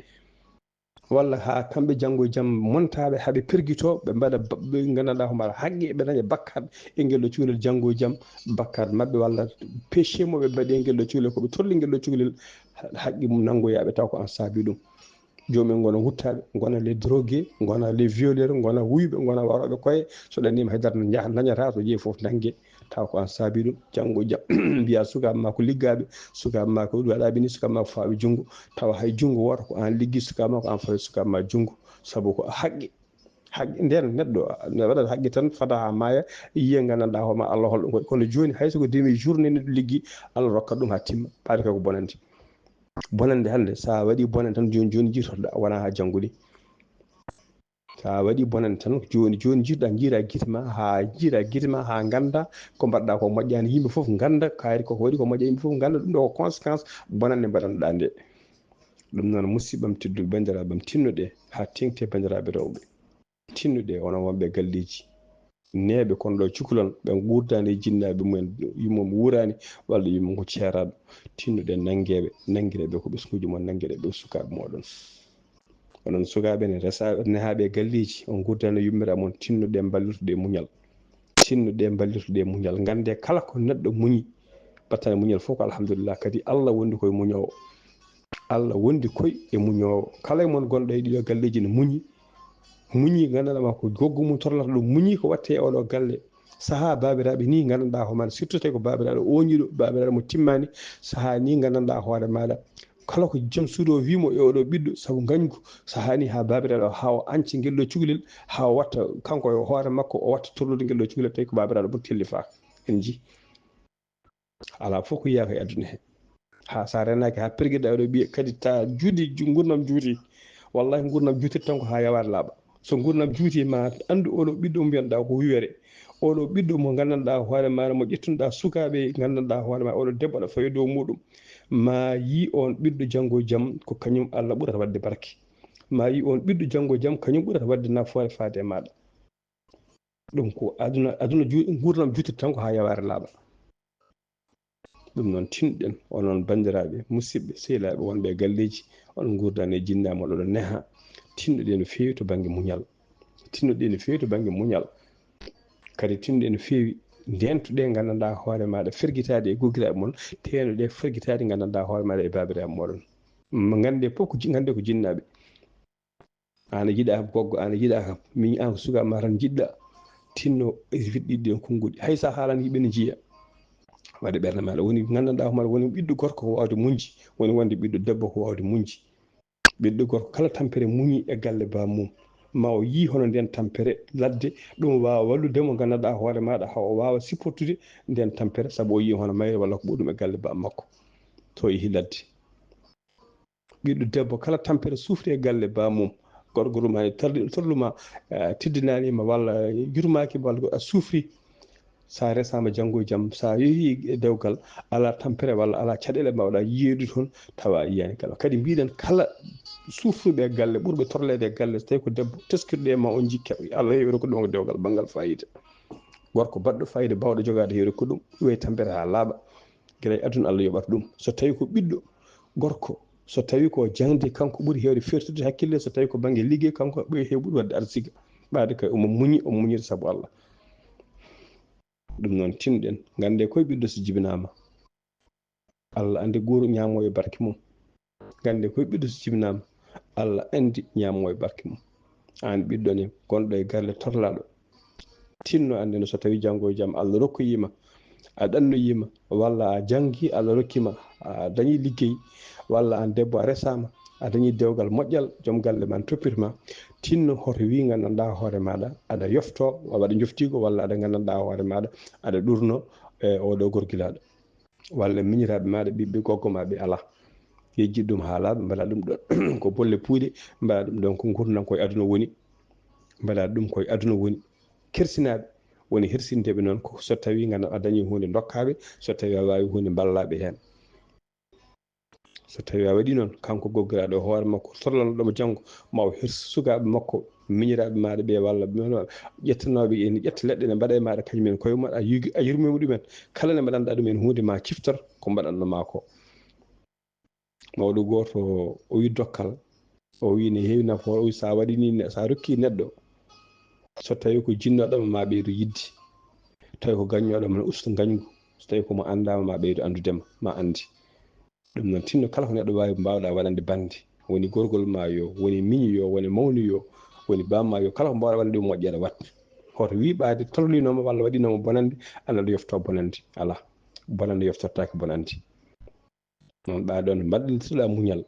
Walla haa kamɓe janngo e jam montaaɓe, haa ɓe pergito, ɓe mbaɗa ba-, ɓe nganndanɗaa ko mbaɗa haqqe, ɓe daña bakkat e ngel ɗo cukalel janngo e jam, bakkat maɓɓe walla péché mo ɓe mbaɗi e ngel ɗo cukalel, ko ɓe torli ngel ɗo cukalel, ha-, haqqe mum nanngoyaaɓe taw ko aan saabi ɗum. Joomumen ngona wuttaaɓe, ngona les drogués, ngona les violeurs, ngona wuyɓe, ngona warooɓe koye, so ɗanniima haydara no njaha, dañata, so jeyi fof nannge, taw ko aan saabi ɗum. Janngo e jam mbiya sukaaɓe ma ko liggaaɓe, sukaaɓe ma ko waɗaaɓe ni, sukaaɓe ma ko faaɓe junngo, tawa hay junngo wooto ko aan liggi sukaaɓe ma, ko aan fawi sukaaɓe ma junngo, sabu ko haqqe. Haqqe, nden neɗɗo ne waɗata haqqe tan fada haa maaya, yiya nganndanɗaa hooma Allah holɗo ngoy. Kono jooni hay so ko demi journée neɗɗo liggi, Allah rokkat ɗum haa timma, ɓaade kay ko bonande. Bonande hannde, so a waɗi bonande tan jooni jooni jiitotoɗaa, wonaa haa janngo ni. So a waɗi bonande tan jooni jooni jiitoɗaa, njiira gite ma haa, njiira gite ma haa ngannda ko mbaɗɗaa ko moƴƴaani, yimɓe fof ngannda kaari ko waɗi ko moƴƴa, yimɓe fof ngannda ɗum ɗo ko conséquence bonande mbaɗanɗaa nde. Ɗum noon, musiɓɓam tedduɓe, banndiraaɓam, tinnoɗe haa teŋti, banndiraaɓe rewɓe. Tinnoɗe, onon wonɓe galleeji, neeɓe kon ɗo cukalon, ɓe nguurdaani e jinnaaɓe mumen, yumma mum wuuraani, walla yumma ko ceeraaɗo. Tinnoɗe nanngeeɓe, nanngireeɓe ko ɓesnguuji mon, nanngireeɓe ko sukaaɓe mooɗon. Onon sukaaɓe ne, resaaɓe, nehaaɓe e galleeji, on nguurdaani e yummiraaɓe mon, tinnoɗe mballitoɗe e muñal. Tinnoɗe mballitoɗe e muñal. Nganndee kala ko neɗɗo muñi, battane muñal fof ko alhamdulillah. Kadi Allah wondi koye muñoowo. Allah wondi koye e muñoowo. Kala e mon gonɗo e ɗiɗo galleeji ne muñi. Muñi, nganndanɗaa ma ko goggo mum torlata ɗum. Muñi ko watte e oɗo galle. Sahaa baabiraaɓe ni nganndanɗaa hoore maaɗa, surtout tawi ko baabiraaɗo ooñiiɗo, baabiraaɗo mo timmaani. Sahaa ni nganndanɗaa hoore maaɗa. Kala ko joom suudu o wii mo e oɗo ɓiɗɗo, sabu ngañgu, sahaa ni haa baabiraaɗo haa o anca ngel ɗo cukalel, haa o watta kanko e hoore makko, o watta torlude ngel ɗo cukalel, tawi ko baabiraaɗo ɓuri tellifaaka. En njii. Alaa fof ko yiyaaka e aduna he. Haa so a reenaaki, haa pergiɗaa oɗo ɓiya, kadi ta juuti, ju-, nguurndam juuti. Wallahi, nguurndam juutirta tan ko haa yawaare laaɓa. So nguurndam juuti, ma anndu oɗo ɓiɗɗo mo mbiyanɗaa ko wiwere. Oɗo ɓiɗɗo mo nganndanɗaa hoore maaɗa, mo ƴettunoɗaa sukaaɓe, nganndanɗaa hoore maaɗa, oɗo debbo aɗa fawi dow muɗum. Ma yii on ɓiɗɗo janngo e jam, ko kañum Allah ɓurata waɗde barke. Ma yii on ɓiɗɗo janngo e jam, kañum ɓurata waɗde nafoore faade e maaɗa. Ɗum ko aduna, aduna ju-, nguurndam juutirta tan ko haa yawaare laaɓa. Ɗum noon, tinɗen, onon banndiraaɓe, musiɓɓe, sehilaaɓe wonɓe e galleeji, on nguurdaani e jinnaaɓe mon, oɗon neha. Tinnoɗe no feewi to bannge muñal. Tinnoɗe no feewi to bannge muñal. Kadi tinnoɗe no feewi, ndeentuɗe, nganndanɗaa hoore maaɗa fergitaade e gogiraaɓe mon, teenoɗe fergitaade, nganndanɗaa hoore maaɗa e baabiraaɓe mooɗon. M-, nganndee fof ko ji-, nganndee ko jinnaaɓe. Aan a yiɗaa kam, goggo, aan a yiɗaa kam. Miñi, aan ko sukaaɓe ma tan njiɗɗaa. Tinno e wiɗɗiɗɗi en konnguɗi. Hay so a haalani yimɓe ne njiya. Waɗe ɓernde maaɗa. Woni nganndanɗaa hoore maaɗa, woni ɓiɗɗo gorko ko waawde muñde. Woni wonde ɓiɗɗo debbo ko waawde muñde. Ɓiɗɗo gorko kala tampere muñi e galle baaba mum. Ma o yii hono nden tampere ladde, ɗum waawa wallude mo nganndanɗaa hoore maaɗa, haa o waawa sipportude nden tampere, sabu o yii hono mayre walla ko ɓuri ɗum e galle baaba makko. To o yehi ladde. Ɓiɗɗo debbo kala tampere suufti e galle baaba mum, gorko ɗum ani torli-, torluma, eh, teddinanima walla yurmakima walla a suufri, sa resama janngo e jam, sa yehi e dewgal, ala tampere walla ala caɗele mbawɗa yiyeede toon, tawa a yiyani kala. Kadi mbiɗen kala suufruɓe e galle, ɓurɓe torleede e galle, so tawi ko debbo teskirɗo e ma on jikka, Allah heewi rokkude on ko dewgal banngal fayida. Gorko baɗɗo fayida bawɗo jogaade heewi rokkude ɗum, iwa e tampere ha laaɓa. Gila e aduna Allah yoɓata ɗum. So tawi ko ɓiɗɗo gorko, so tawi ko jaŋde kanko ɓuri heewde fertude hakkille, so tawi ko bannge liggey kanko ɓuri heew ɓuri waɗde arsika. Ɓaade kay omo muñi, omo muñira sabu Allah. Ɗum noon tinɗen, ngannde koye ɓiɗɗo so jibinaama, Allah anndi guuro ñaamo e barke mum. Ngannde koye ɓiɗɗo so jibinaama, Allah anndi ñaamo e barke mum. Aan ɓiɗɗo ne, gonɗo e galle torlaaɗo, tinno anndeno so tawi janngo e jam Allah rokkoyiima, a ɗannoyiima, walla a janngi, Allah rokkima, a dañi liggey, walla aan debbo a resaama, a dañi dewgal moƴƴal, joom galle ma ne toppitma, tinno hoto wii nganndanɗaa hoore maaɗa, aɗa yofto, waɗa njoftiigo, walla aɗa nganndanɗaa hoore maaɗa, aɗa ɗurno e oɗo gorgilaaɗo. walla miñiraaɓe maaɗa, ɓiɓɓe gogo ma ɓe alaa. Yejjit ɗum haa laaɓa, mbaɗa ɗum ɗon ko bolle puuyɗe, mbaɗa ɗum ɗon ko ngurndan koye aduna woni. Mbaɗa ɗum koye aduna woni. Kersinaaɓe woni hersindeɓe noon ko so tawii nganndan a dañii huunde ndokkaaɓe, so tawii a waawi huunde mballaaɓe heen. So tawii a waɗii noon, kanko goggiraaɗo hoore makko, torlanoɗo mo janngo, ma o hersu sukaaɓe makko, miñiraaɓe maaɗa ɓe walla ɓe ƴettanooɓe ene ƴetta leɗɗe ne mbaɗa e maaɗa kañum en koye mum, a yugi-, a yurmima ɗumen. Kala ne mbaɗanɗa ɗum en huunde ma ciftor ko mbaɗanno ma ko. Mawɗo gooto o wi dokkal, o wi ne heewi nafoore, o wi sa waɗi ni, ne-, sa rokki neɗɗo, so tawii ko jinnooɗo ma, ma ɓeydo yidde. Tawi ko gaññooɗo ma, ne usta gañgu. So tawii ko mo anndaama, ma ɓeydo anndudema, ma anndi. Ɗum noon, tinno kala ko neɗɗo waawi mbaawɗa waɗande bannde, woni gorgol ma yo, woni miñi yo, woni mawni yo, woni baam ma yo, kala ko mbaawɗa waɗande ɗum moƴƴere, wat. Hoto wii ɓaade tolninooma walla waɗinooma bonannde, ana ɗo yofto bonannde. Alaa, bonannde yoftortaake bonannde. Noon ɓaade ɗoon mbaɗɗintirɗa muñal,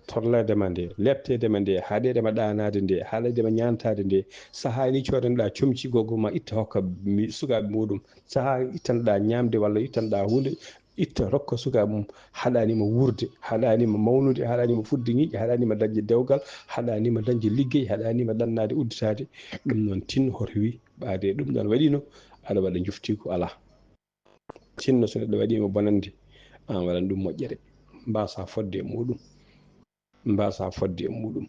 torleede ma nde, lepteede ma nde, haɗeede ma ɗaanaade nde, haɗeede ma ñaantaade nde. Sahaa ni coodanɗa comci gogo ma itta hokka mi-, sukaaɓe muɗum. Sahaa ittanɗa ñaamde walla ittanɗa huunde, itta rokka sukaaɓe mum. Haɗanima wuurde, haɗanima mawnude, haɗanima fudde ñiiƴe, haɗanima dañde dewgal, haɗanima dañde liggey, haɗanima ɗannaade udditaade. Ɗum noon tinno hoto wi ɓaade ɗum ɗon waɗino, aɗa waɗa njoftiigu alaa. Sinno so neɗɗo waɗiima bonannde, aan waɗan ɗum moƴƴere, mbaasa fodde e muɗum, mbaasa fodde e muɗum.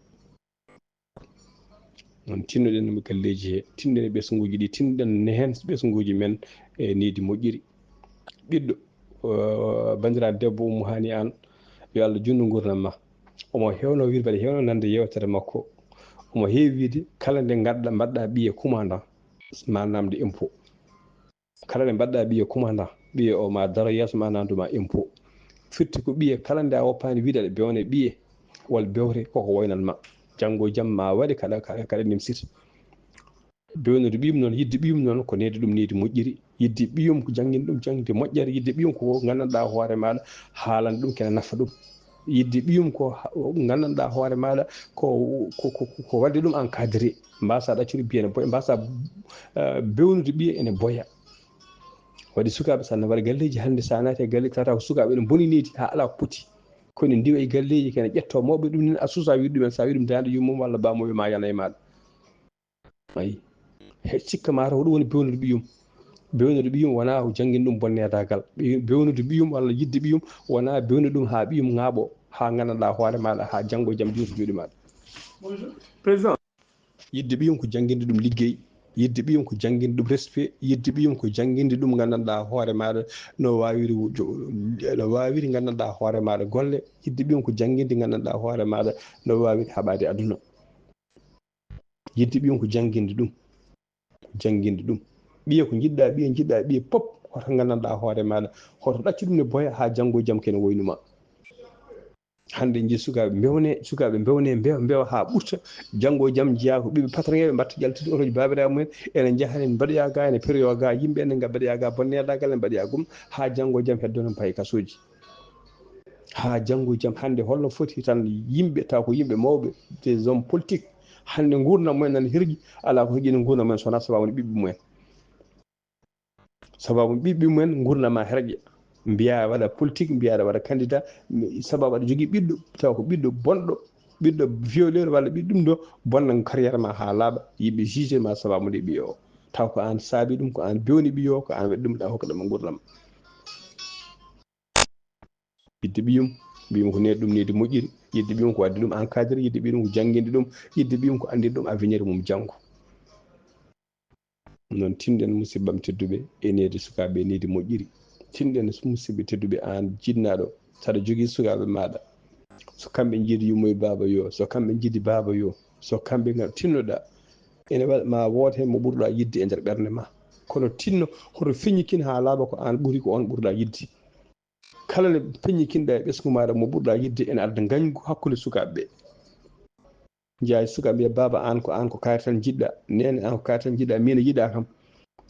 Noon tinnoɗen mo galleeji he, tinnoɗen ɓesnguuji ɗi, tinnoɗen ne heen ɓesnguuji men e nehdi moƴƴiri. Ɓiɗɗo, o, banndiraaɗo debbo Ummu Haani Aan, yo Allah juutnu nguurndam ma. Omo heewno wirde, heewno nande yeewtere makko. Omo heewi wiide, kala nde ngadda-, mbaɗɗa ɓiye kumandan, ma naamnde impôt. Kala nde mbaɗɗa ɓiye kumandan, ɓiye o ma daro yeeso ma nandu ma impôt. Firti ko ɓiye kala nde a woppaani wiide aɗa bewne ɓiye walla bewte koko woynan ma. Janngo e jam ma waɗe kaɗa, kaɗa, kaɗa nimsita. Bewnude ɓiyum noon, yidde ɓiyum noon ko nehdi ɗum nehdi moƴƴiri. Yidde ɓiyum ko janngin ɗum jaŋde moƴƴere. Yidde ɓiyum ko nganndanɗaa hoore maaɗa haalan ɗum kene nafa ɗum. Yidde ɓiyum ko ha-, nganndanɗaa hoore maaɗa ko, ko, ko, ko waɗde ɗum encadré. Mbaasa ɗaccude ɓiye ene boya, mbaasa, eh, bewnude ɓiye ene boya. Waɗi sukaaɓe, so a nawaɗi galleeji hannde, so a naati e galle, tawata ko sukaaɓe ene mboni nehdi haa alaa ko poti. Ko ene ndiwa e galleeji, kene ƴettoo mawɓe ɗum nen, a suusa wiide ɗumen, so a wii ɗum daande yummum walla baamuyo ma yana e maaɗa. Ayi. He sikka ma taw ko ɗum woni bewnude ɓiyum. Bewnude ɓiyum wonaa ko janngin ɗum bonneedaagal. Ɓi-, bewnude ɓiyum walla yidde ɓiyum wonaa bewnude ɗum haa ɓiyum ŋaaɓoo, haa nganndanɗaa hoore maaɗa, haa janngo e jam juuta juuɗe maaɗa. Bonjour. Président. Yidde ɓiyum ko jannginde ɗum liggey. Yidde ɓiyum ko jannginde ɗum respect. Yidde ɓiyum ko jannginde ɗum nganndanɗaa hoore maaɗa no waawiri wo-, jo-, no waawiri nganndanɗaa hoore maaɗa golle. Yidde ɓiyum ko jannginde nganndanɗaa hoore maaɗa no waawiri haɓaade aduna. Yidde ɓiyum ko jannginde ɗum. Jannginde ɗum. Ɓiye ko njiɗɗaa ɓiye, njiɗɗaa ɓiye pop, hoto nganndanɗaa hoore maaɗa. Hoto ɗaccu ɗum ne boya haa janngo e jam kene woynu ma. Hannde nji sukaaɓe mbewne, sukaaɓe mbewne, mbewa, mbewa haa ɓurta. Janngo e jam njiyaa ko ɓiɓɓe patronŋeeɓe mbaɗta jaltude otoji baabiraaɓe mumen, ene njaha ene mbaɗoya ga, ene peroya ga, yimɓe ene nga mbaɗoya ga, bonneedagal ene mbaɗoya gum, haa janngo e jam heddo noon payi kasooji. Haa janngo e jam hannde holno foti tan yimɓe, taw ko yimɓe mawɓe, des hommes politiques, hannde nguurndam mumen nana herƴi, alaa ko heƴini nguurndam mumen so wonaa sabaabu nde ɓiɓɓe mumen. Sabaabu ɓiɓɓe mumen nguurndam ma herƴa. Mbiyaa waɗa politique, mbiyaa aɗa waɗa candidat, sababu aɗa jogii ɓiɗɗo, taw ko ɓiɗɗo bonɗo, ɓiɗɗo violeur walla ɓiɗɗo ɗum ɗo, bonna carrière ma haa laaɓa, yimɓe juge ma sabaabu nde ɓiyo o. Taw ko aan saabi ɗum, ko aan bewni ɓiyo o, ko aan waɗi ɗum, ɗa hokka ɗum nguurndam. Yidde ɓiyum, ɓiyum ko nehdi ɗum nehdi moƴƴiri, yidde ɓiyum ko waɗde ɗum encadré, yidde ɓiyum ko jannginde ɗum, yidde ɓiyum ko anndinde ɗum avenir mum janngo. Noon tinɗen musiɓɓam tedduɓe e nehdi sukaaɓe e nehdi moƴƴiri. Tinɗen musiɓɓe tedduɓe aan jinnaaɗo, saɗa jogii sukaaɓe maaɗa. So kamɓe njiɗi yummoy baaba yo, so kamɓe njiɗi baaba yo, so kamɓe ngal tinnoɗa, ene waɗa ma wood heen mo ɓurɗa yidde e nder ɓernde ma. Kono tinno, hoto feññikin haa laaɓa ko aan ɓuri, ko oon ɓurɗa yidde. Kala nde peññikinɗa e ɓesngu maaɗa mo ɓurɗa yidde, ene adda ngañgu hakkunde sukaaɓe ɓe. Njaha e sukaaɓe mbiya, "Baaba, aan ko, aan ko kaari tan njiɗɗa, neene, aan ko kaari tan njiɗɗa, miin a yiɗaa kam."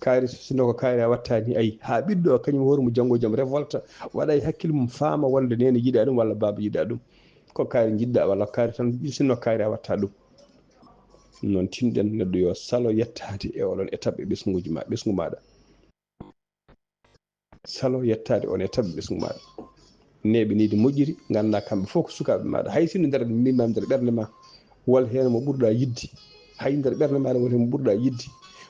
Kaari, sinno ko kaari a wattaani, ayi, haa ɓiɗɗo o kañum hoore mum janngo e jam revolta, waɗa e hakkille mum faama wonde neene yiɗaa ɗum walla baaba yiɗaa ɗum. Ko kaari njiɗɗa walla kaari tan, sinno kaari a wattaa ɗum. Noon tinɗen neɗɗo yo salo yettaade e oɗon étape e ɓesnguuji ma, ɓesngu maaɗa. Salo yettaade on e taɓe ɓesngu maaɗa. Neeɓe needi moƴƴiri, nganndaa kamɓe fof ko sukaaɓe maaɗa. Hay sinno nder mbimmaami nder ɓernde ma, won heen mo ɓurɗaa yiɗde. Hay nder ɓernde maaɗa won heen mo ɓurɗaa yiɗde.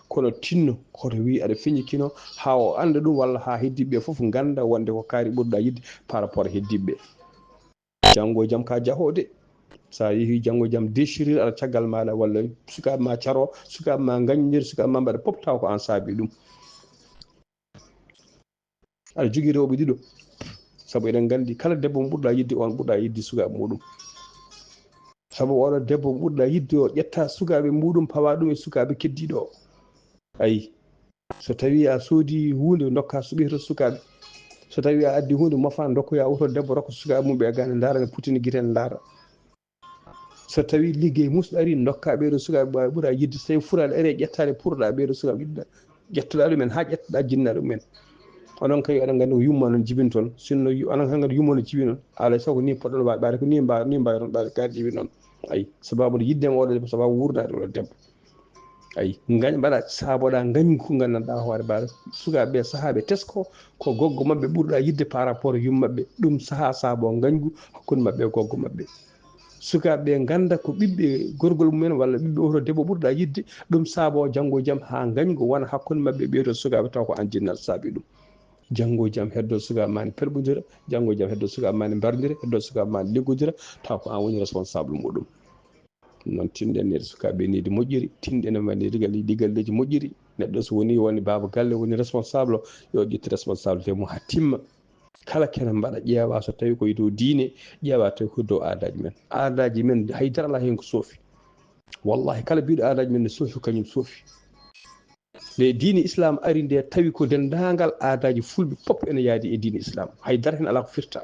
Kono tinno, hoto wii aɗa feñi kino, haa o annda ɗum, walla haa heddiiɓe ɓe fof ngannda wonde ko kaari ɓurɗaa yiɗde par rapport e heddiiɓe ɓe. Janngo e jam ka jahoo de. So a yehii janngo e jam déchirure aɗa caggal maaɗa, walla sukaaɓe ma caro, sukaaɓe ma ngaññir, sukaaɓe ma mbaɗa pop taw ko aan saabi ɗum. Aɗa jogii rewɓe ɗiɗo. Sabu eɗen nganndi kala debbo mo ɓurɗaa yiɗde on ɓurɗaa yiɗde sukaaɓe muɗum. Sabu oɗo debbo mo ɓurɗaa yiɗde o ƴetta sukaaɓe muɗum pawa ɗum e sukaaɓe keddiiɗo o. Ayi. So tawii a soodi huunde, ndokka suɓirta sukaaɓe. So tawii a addi huunde, mofa, ndokkoya oto debbo rokka sukaaɓe mum ɓe gane ndaara ne putini gite ne ndaara. So tawii liggey musɗo ari, ndokka ɓeeɗo sukaaɓe ɓe ɓura yiɗde. So tawii furaade ari, ƴettaade purɗa ɓeeɗo sukaaɓe yiɗɗa. Ƴettoɗa ɗumen haa ƴettoɗa jinna ɗumen. Onon kay oɗon nganndi ko yumma noon jibinton. Sinno yu-, onon kay nganndi yumma no jibinon. Alaa e sago ni poɗɗon waɗ-, ɓaade ko ni mba-, ni mbayron ɓaade ka jibin noon. Ayi, sababu nde yiɗde mo oɗo debbo, sababu wurnaade oɗo debbo. Ayi, ngañ mbaɗa saaboɗa ngañgu ko nganndanɗaa hoore mbaɗa. Sukaaɓe ɓe sahaa ɓe tesko ko goggo maɓɓe ɓurɗa yiɗde par rapport e yumma maɓɓe. Ɗum sahaa saabo ngañgu hakkunde maɓɓe e goggo maɓɓe. Sukaaɓe ɓe ngannda ko ɓiɓɓe gorgol mumen walla ɓiɓɓe oto debbo ɓurɗa yiɗde. Ɗum saabo janngo e jam haa ngañgu wona hakkunde maɓɓe ɓeeto sukaaɓe taw ko aan jinnaɗo saabi ɗum. Janngo e jam heddo sukaaɓe ma ne pelɓondira, janngo e jam heddo sukaaɓe ma ne mbarondira, heddo sukaaɓe ma ne liggodira, taw ko aan woni responsable muɗum. Ɗum noon tinɗen needi sukaaɓe needi moƴƴiri, tinɗen ma needi gal-, ɗi galleeji moƴƴiri. Neɗɗo so woni woni baaba galle, woni responsable, yo ƴettu responsabilité mum haa timma. Kala kene mbaɗa ƴeewa so tawi ko e dow diine, ƴeewa tawi ko dow aadaaji men. Aadaaji men hay dara alaa heen ko soofi. Wallahi kala mbiɗo aadaaji men ne soofi ko kañum soofi. Nde diine Islam ari nde tawi ko denndaangal aadaaji fulɓe fof ene yaadi e diine Islam. Hay dara heen alaa ko firta.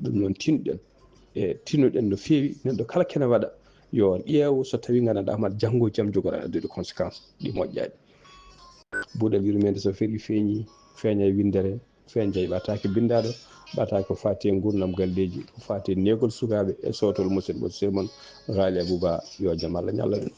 Ɗum noon tinɗen e tinnoɗen no feewi, neɗɗo kala kene waɗa yo ƴeew so tawi nganndanɗaa hoore ma janngo e jam jogoɗa addude conséquence ɗi moƴƴaani. Buuɗal yurmeende so ferii feeñi, feeña e winndere, feeña e ɓataake binndaaɗo, ɓataake ko faati e nguurndam galleeji, ko faati e neegol sukaaɓe e sootol musidɗo sirmon Gaali Abuba, yo jam Allah ñallu en.